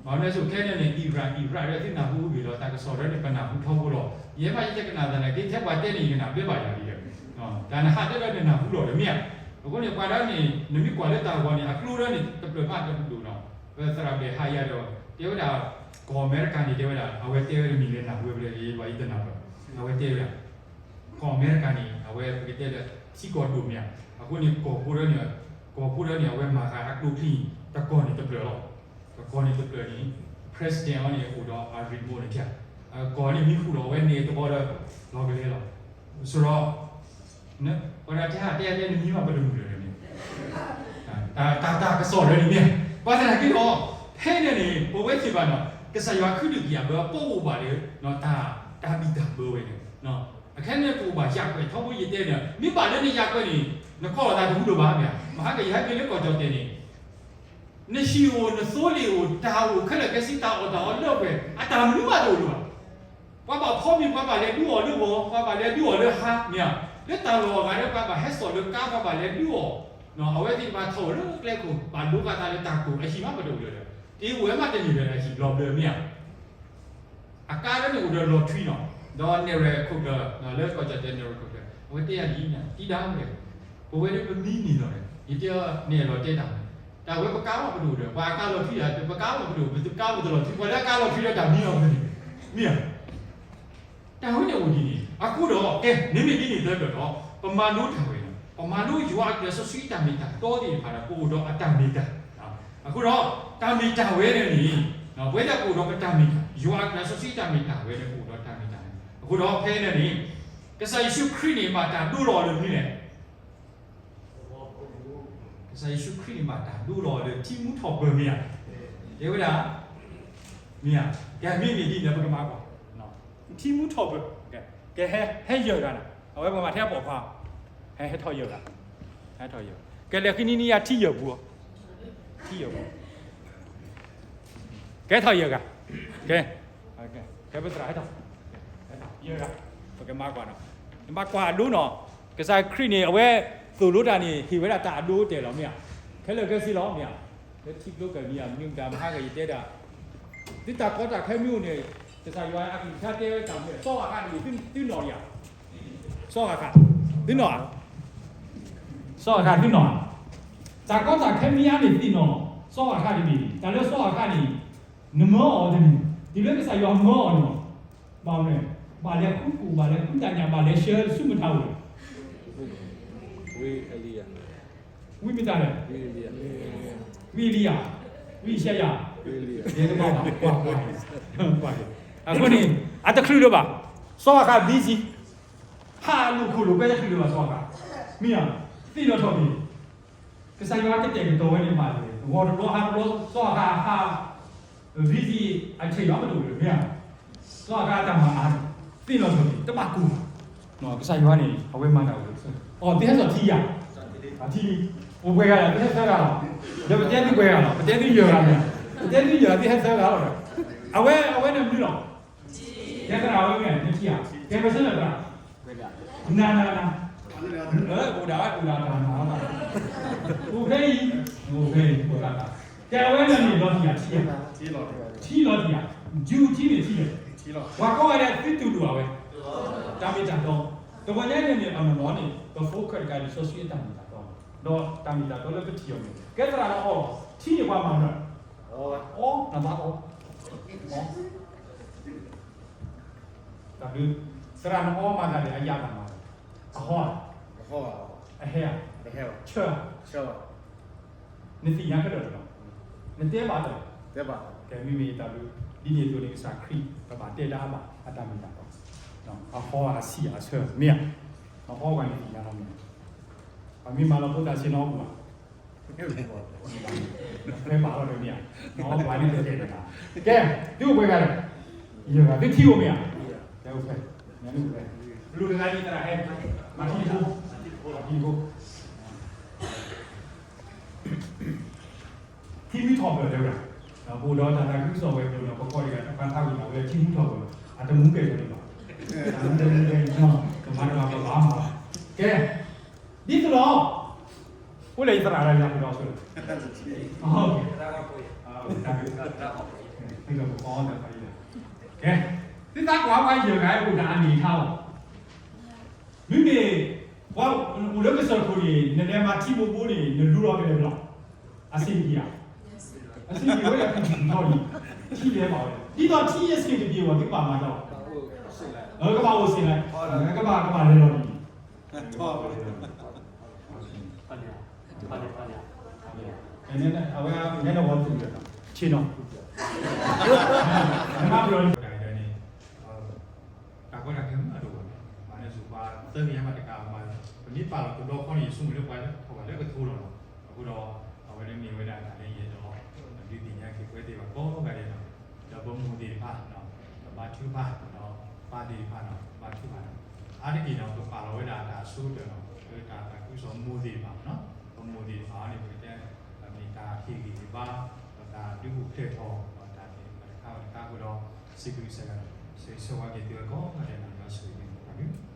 ဘၣ်မနုၤလဲၣ်ဆိ ခဲန့ၣ်န့ၣ် အံရၣ် အံရၣ်ဒီးသုနၢ်ဟူအိၣ်ဂ့ၤလီၤ တၢ်ကစီၣ်ဒီးန့ၣ် ပနၢ်ဟူထီဘိလီၤ. ယဲမးယတဲကနၣ်သနာ်က့ ထဲပှၤတဲန့ၣ် ယကနၣ်ဘျဲဘၣ်ယၤလံဒီး တၢ်နဟးတဲဒီးနနၢ်ဟူလီၤဒီးမ့ၢ်ဧါ. အဃိန့ၣ် ပှၤဒီးန့ၣ် နမ့ၢ်ကွၢ်လၢတၢ်ဂီၤန့ၣ် အကျိဒီးန့ၣ် တဖျၢၣ်ဘၣ်တဖျၢၣ်နီၤ, ပသရၣ်ဘၣ်ဟးယၤဒီး တဲဝဲဒၣ် ကီၢ်အမဲရကၤန့ၣ် တဲဝဲဒၣ် အဝဲတဲဝဲတမံၤလၢနၢ်ဟူဝဲဖဲလဲၣ် ယဘၣ်ယတနၢ်ပၢၢ်, အဝဲတဲဝဲဒၣ် ကီၢ်အမဲရကၤန့ၣ် အဝဲပကတဲလၢ ထံကီၢ်ဒိၣ်မ့ၢ်ဧါ, အဃိန့ၣ် ကီၢ်ဖိဒီးန့ၣ် ကီၢ်ဖိဒီးန့ၣ် အဝဲမၤဃာ်အကျိချံ တကီၢ်န့ၣ်တဖျၢၣ်လီၤ. တကီၢ်န့ၣ်တဖျၢၣ်န့ၣ် president အီၤန့ၣ် အိၣ်ဒီးအ remote န့ၣ် ကီၢ်န့ၣ်မံဃုာ်လီၤ အဝဲန့ၣ်တဘီဒီး လီၤကလဲလီၤ. ဆိုတော့ ပှၤဒီးတဲဟးတဲတဲနမံမးပတမုာ်လၢၤန့ၣ် တၢ်တၢ်ကစီၣ်လၢန့ၣ်မ့ၢ် ဘၣ်သနာ်က့ဒီး ဖဲန့ၣ်န့ၣ် ပဝဲသ့ၣ်ဘၣ်နီၤ ကစၢ်ယွၤခုဒုၣ်ကယာ်ဘၢပအိၣ်ဘၣ်လၢ တၢ်တၢ်ဘံၣ်တၢ်ဘၢဝဲန့ၣ် အခဲန့ၣ်ပအိၣ်ဘၣ်ယၢ်ကွဲးထီဘိယတဲန့ၣ် မ့ၢ်ဘၣ်လၢနယၢ်ကွဲးန့ၣ် နခီလီၤသးတဟူဒိၣ်ဘၣ်မ့ၢ်ဧါ. မဟါကယဟဲက့ၤလၢကီၢ်ကၠီၣ်တဲာ်န့ၣ် နဟံၣ်အိၣ် နသိလ့ၣ်အိၣ် တၢ်အိၣ်ခဲလၢာ်ခဲဆ့ တၢ်အီၣ်တၢ်အီလၢပှဲၤ အတၢ်မနုၤမးတအိၣ်လၢၤဘၣ်. ပှၤဘၣ်ဖီမ့ၤ ပှၤဘၣ်လဲၤဒုးအီၣ်လၢဂီၤ ပှၤဘၣ်လဲၤဒုးအီၣ်လၢဟါမ့ၢ်ဧါ. လၢတၢ်လီၢ်အဂၤလၢပှၤဘၣ်ဟဲစိာ်လၢကါ ပှၤဘၣ်လဲၤဒုးအီၣ် အဝဲသ့ၣ်တဖၣ်ထီၣ်အိၣ်လၢကျဲခိၣ် ဘၣ်လိဃာ်သးလၢတၢ်ကိၢ် အဟံၣ်မးပတအိၣ်လၢၤဒီး တ့ဝဲမးတန့ၢ်ဒီးအဟံၣ်လီၤဘျၢမ့ၢ်ဧါ. အကါလၢန့ၣ်အိၣ်ဒီးလီၤထွံနီၤ ဒီးနဲၣ်ရွဲၣ်ခိၣ်ကျၢၢ် လၢကီၢ်ကၠီၣ်တဲာ်နဲၣ်ရွဲၣ်ခိၣ်ကျၢၢ် အဝဲတဲယၤဒ်အံၤ တံၤဒါဝဲ ပဝဲဒၣ်ပမံန့ၣ်လီၤဒီး ယတဲအီၤန့ၣ်လီၤတဲတၢ် တၢ်ဝဲပကါလီၤပဒိၣ်ဒီး ပှၤအကါလီၤထွံဒီး ပကါလီၤပဒိၣ် ပကါလီၤပဒိၣ် ပှၤလၢအကါလီၤထွံဒီးတၢ်မံအီၤမ့ၢ် မ့ၢ်ဧါ. တၢ်ဝဲန့ၣ်အိၣ်ဒ်န့ၣ် အဃိဒီး ကဲ မ့မ့ၢ်ဒ်န့ၣ်သတးဒီး ပမၤလိတၢ်ဝဲန့ၣ် ပမၤလိယွၤအကလုၢ်စီဆှံတၢ်မ့ၢ်တၢ်တီသ့ၣ်တဖၣ်ဒီး ပအိၣ်ဒီးအတၢ်မ့ၢ်တၢ်. အဃိဒီး တၢ်မ့ၢ်တၢ်ဝဲန့ၣ်န့ၣ် ပဝဲဒၣ်ပအိၣ်ဒီးပတၢ်မ့ၢ်တၢ် ယွၤအကလုၢ်စီဆှံတၢ်မ့ၢ်တၢ်ဝဲန့ၣ် ပအိၣ်ဒီးတၢ်မ့ၢ်တၢ်န့ၣ်. အဃိဒီးဖဲန့ၣ်န့ၣ် ကစၢ်ယ့ၣ်ၡူးခရံာ်န့ၣ် ဘၣ်တၢ်ဒိလီၤအီၤလၢမနုၤလဲၣ်. ကစၢ်ယ့ၣ်ၡူးခရံာ်န့ၣ် ဘၣ်တၢ်ဒိလီၤအီၤလၢထံမူထီၣ်ပၢၢ်မ့ၢ်ဧါ. တဲဝဲဒၣ် မ့ၢ်ဧါ. ကဲမ့မ့ၢ်ဒ်န့ၣ် ပကမၤကွၢ် ထံမူထီၣ်ပၢၢ် ကဲ ဟဲ ဟဲယၢၤဂၤန့ၣ် အဝဲပှၤမၤထဲအပိာ်ခွါ ဟဲ ဟဲထီၣ်ယၢၤဂၤ ဟဲထီၣ်ယၢၤ ကဲလဲၤဃုနံၤနံၤယၤထံယၢၤပူၤ ထံယၢၤပူၤ ကဲထီၣ်ယၢၤဂၤ ကဲ ကဲပသရၣ်ဟဲထီၣ် ယၢၤဂၤ ပကမၤကွၢ်နီၤ မၤကွၢ်အဒိနီၤ ကစၢ်ခရံာ်န့ၣ် အဝဲသိၣ်လိတၢ်န့ၣ် ဟ့ၣ်ဝဲဒၣ်တၢ်အဒိအတဲာ်လီၤ မ့ၢ်ဧါ. ခဲလၢာ်ခဲဆ့လီၤ မ့ၢ်ဧါ. လၢထံကျိကၢၢ်နံၤဧါ မနုၤမတၤမဟါကယတဲဒၣ် သုတၢ်ကီတၢ်ခဲမ့ၢ်အိၣ်န့ၣ် ကစၢ်ယွၤအကလုၢ်ကထါတဲဝဲတၢ်မ့ၢ် စီၤအၤဃးတဂ့ၤ သုနီၣ်ဧါ. စီၤအၤဃး သုနီၣ်ဧါ. စီၤအၤဃးသုနီၣ်ဧါ. တၢ်ကီတၢ်ခဲမ့ၢ်အါန့ၣ်သ့ၣ်နီၣ် စီၤအၤဃးတဂ့ၤ တၢ်လၢစီၤအၤဃးန့ၣ် နမၢအီၤတန့ၢ် တုၤလၢကစၢ်ယွၤမၢအီၤန့ၣ် ဘၣ်မနုၤ ဘၣ်လဲၤဃုကိၣ် ဘၣ်လဲၤဃုတၢ်ညၣ် ဘၣ်လဲၤဆှၢဆူမတၤအိၣ်လဲၣ်. ဝံမတၤလဲၣ် ဝံအ့လံယၤ ဝံယၡါယၤ ယဲတဘၣ်ဘၣ် ကွၢ်ကွၢ် ကွၢ် အဃိန့ၣ် အတချုးလၢၤဘၣ် စီၤအၤဃး busy ဟးလိာ်ခိၣ်လိာ်ကွဲ တချုးလၢၤဘၣ် စီၤအၤဃး မ့ၢ်ဧါ သ့ၣ်နီၣ်ထီၣ်က့ၤ ကစၢ်ယွၤကတဲာ်ကတီၤဝဲန့ၣ်မးလၢ ဂီၤတဘျီဟါတဘျီ စီၤအၤဃးဟး busy အထံၣ်အီၤမ့ၢ်တအိၣ်လၢၤ မ့ၢ်ဧါ. စီၤအၤဃးအတၢ်မၤအါန့ၣ် သ့ၣ်နီၣ်ထီၣ်က့ၤ တဘၣ်ကိၢ်ဘၣ် ကစၢ်ယွၤန့ၣ် အဝဲမၤတၢ်အိၣ်လၢ အီၤ သုဟဲစိာ်ထံယၤ ထံလံ အိၣ်ပှဲၤဂၤဒီး သုဟဲသၢဂၤလီၤ ဒီးပတဲသုပှဲၤဂၤလီၤ ပတဲသုယဲၢ်ဂၤမ့ၢ် ပတဲသုယဲၢ်ဂၤ သုဟဲသၢဂၤလီၤ အဝဲ အဝဲန့ၣ်မနုၤလီၤ ကဲသရၣ်ဝဲမ့ၢ် နထံၣ်ဧါ ကဲပဆၢလၢသရၣ် နၤနၤနၤ အိၣ်ဒၣ်ဝဲအိၣ်ဒၣ်တၢ်နၤလီၤ အိၣ်ဖဲအံၤ အိၣ်ဖဲအံၤ အိၣ်ဒၣ်တၢ် ကဲအဝဲန့ၣ်န့ၣ် လီၤတံၢ်ယၤထံဧါ ထံလီၤတံၢ်ယၤ ယူၤထံန့ၣ်ထံလဲၣ် ပှၤကိးဂၤဒဲးသုတူၢ်လိာ်အဝဲ တၢ်မ့ၢ်တၢ်တီ တဂီၤညါန့ၣ်န့ၣ် အနီၢ်နီၢ်န့ၣ် ပ focus တကးလံာ်စီဆှံအတၢ်မ့ၢ်တၢ်တီ ဒီးတၢ်မ့ၢ်တၢ်တီလၢပထံၣ်အီၤန့ၣ် ကဲသရၣ်နအီ ထံန့ၣ်ပှၤမၤမနုၤ အီ နဘၣ်အီ အီ တၢ်ဘျုး သရၣ်နအီမၤတၢ်န့ၣ် အယၣ်တၢ်မၤ အဟီဧါ အဟဲဧါ ဆၢဧါ နသ့ၣ်ညါကတၢၢ်လီၤ နတဲဘၣ်တၢ် ကဲမ့မ့ၢ်တၢ်ဘျုး ဒ်န့ၣ်အသိးန့ၣ် ကစၢ်ခရံာ် ပဘၣ်တဲတၢ်အါဘၣ် အတၢ်မ့ၢ်တၢ်တီ အဟီအဆံးအဆၢ မ့ၢ်ဧါ နအီပှၤန့ၣ်သ့ၣ်ညါလီၤမ့ၢ် ပှၤမ့ၢ်မၤလီၤဖိသၣ်ဆ့ၣ်နီၤအပူၤဧါ ဖဲပာ်လီၤဒီးမ့ၢ်ဧါ နအီပှၤန့ၣ်တဲတဲတၢ် ကဲ သုအိၣ်ပှဲၤဂၤလဲၣ် ယဲၢ်ဂၤ သုထံအိၣ်မ့ၢ်ဧါ ကဲအိၣ်ဖဲ ညါန့ၣ်အိၣ်ဖဲ လူၤတဂၤန့ၣ်သရၣ်ဟဲ မၤထံဖိ မၤထံဖိ ထံမူထီၣ်ပၢၢ်တဲဝဲဒၣ် ပအိၣ်ဒီးတၢ်သးခုကစီၣ်ဝဲၤကျိၤဒီး ပကိးတဂၤတဖၣ်ထါဝံၤဒီး အဝဲထံမူထီၣ်ပၢၢ် အတမူကဲၣ်ဆိးဒံးဘၣ် တမူကဲၣ်ဆိးဒံးဘၣ် ကမၤတဘၣ်ပဘၣ်မၤဘၣ် ကဲ ဒ်သိးလီၤ အိၣ်လဲၣ်ယသရၣ်လၢယၤပဒီးဆိ ကဲ သုသးကွၢ်ပှၤယဲၢ်ဂၤအိၣ်ဒီးအန့ၣ်ထါလီၤ မ့မ့ၢ် ပှၤအိၣ်လၢကစၢၢ်ခိၣ်န့ၣ် နလဲၤမၤထံဘိဘိန့ၣ် နလူလီၤကလဲၤဘၣ်လီၤ အဆင်ပြေဧါ အဆင်ပြေဝဲဒၣ် ထံထီၣ်လံ ထံလဲၤဘၣ်ဝဲ ဒ်သိးထံအဆင်တပြေဝဲ သုကဘၣ်မၤတၢ် ကဘၣ်အိၣ်စ့ၢ်လဲၣ် ကဘၣ် ကဘၣ်လဲၤလီၤလံ အဝဲ နဲနဝီသူၣ်ဒီး ဆ့ၣ်နီၤ နမၤပျီၤန့ၣ် တၢ်ကီတၢ်ခဲမးအဒိၣ်ဘၣ်န့ၣ် မၤန့ၢ်စူၤပှၤသၢကယၤမးတကး ပမ့ၢ်ပာ်လီၤကဒီခီန့ၣ် ယဆိကမိၣ်လၢပှၤလၢထီၣ်ဘၣ်လၢကထိလီၤနီၤ အဃိဒီး အဝဲန့ၣ်မ့ၢ်ဝဲဒၣ်တၢ်လၢယအဲၣ်ဒိး ဒုးသ့ၣ်ညါက့ၤပဝဲသ့ၣ်တဖၣ်ကိးဂၤဒဲးနီၤ ဒီးပမိၢ်သ့ၣ်တဖၣ် ပဘါထုကဖၣ် ဒီးပၢ်သ့ၣ်တဖၣ်နီၤ ဘါထုကဖၣ်နီၤ အါတက့ၢ်နီၤ ပပာ်လီၤဝဲဒၣ်တၢ်အဆိကတၢၢ်နီၤ လၢတၢ်သးခုကစီၣ်မိၢ်သ့ၣ်တဖၣ်နီၤ ပမိၢ်သ့ၣ်တဖၣ်အံၤန့ၣ် ပကတဲ မ့ၢ်တၢ်ဟ့ၣ်ဂံၢ်ဟ့ၣ်ဘါ ဒီးတၢ်ဒုးအိၣ်ဖျဲၣ်ထီၣ် ဒီးတၢ်သ့ၣ်တဖၣ်တခါဝဲတခါအဃိဒီး စံးဘျုးကစၢ်ယွၤ ဆၢဂ့ၤဆၢဝါက့ၤသုအကိးဂၤဒဲးနီၤ ယွၤဆိၣ်ဂ့ၤန့ၣ်တက့ၢ်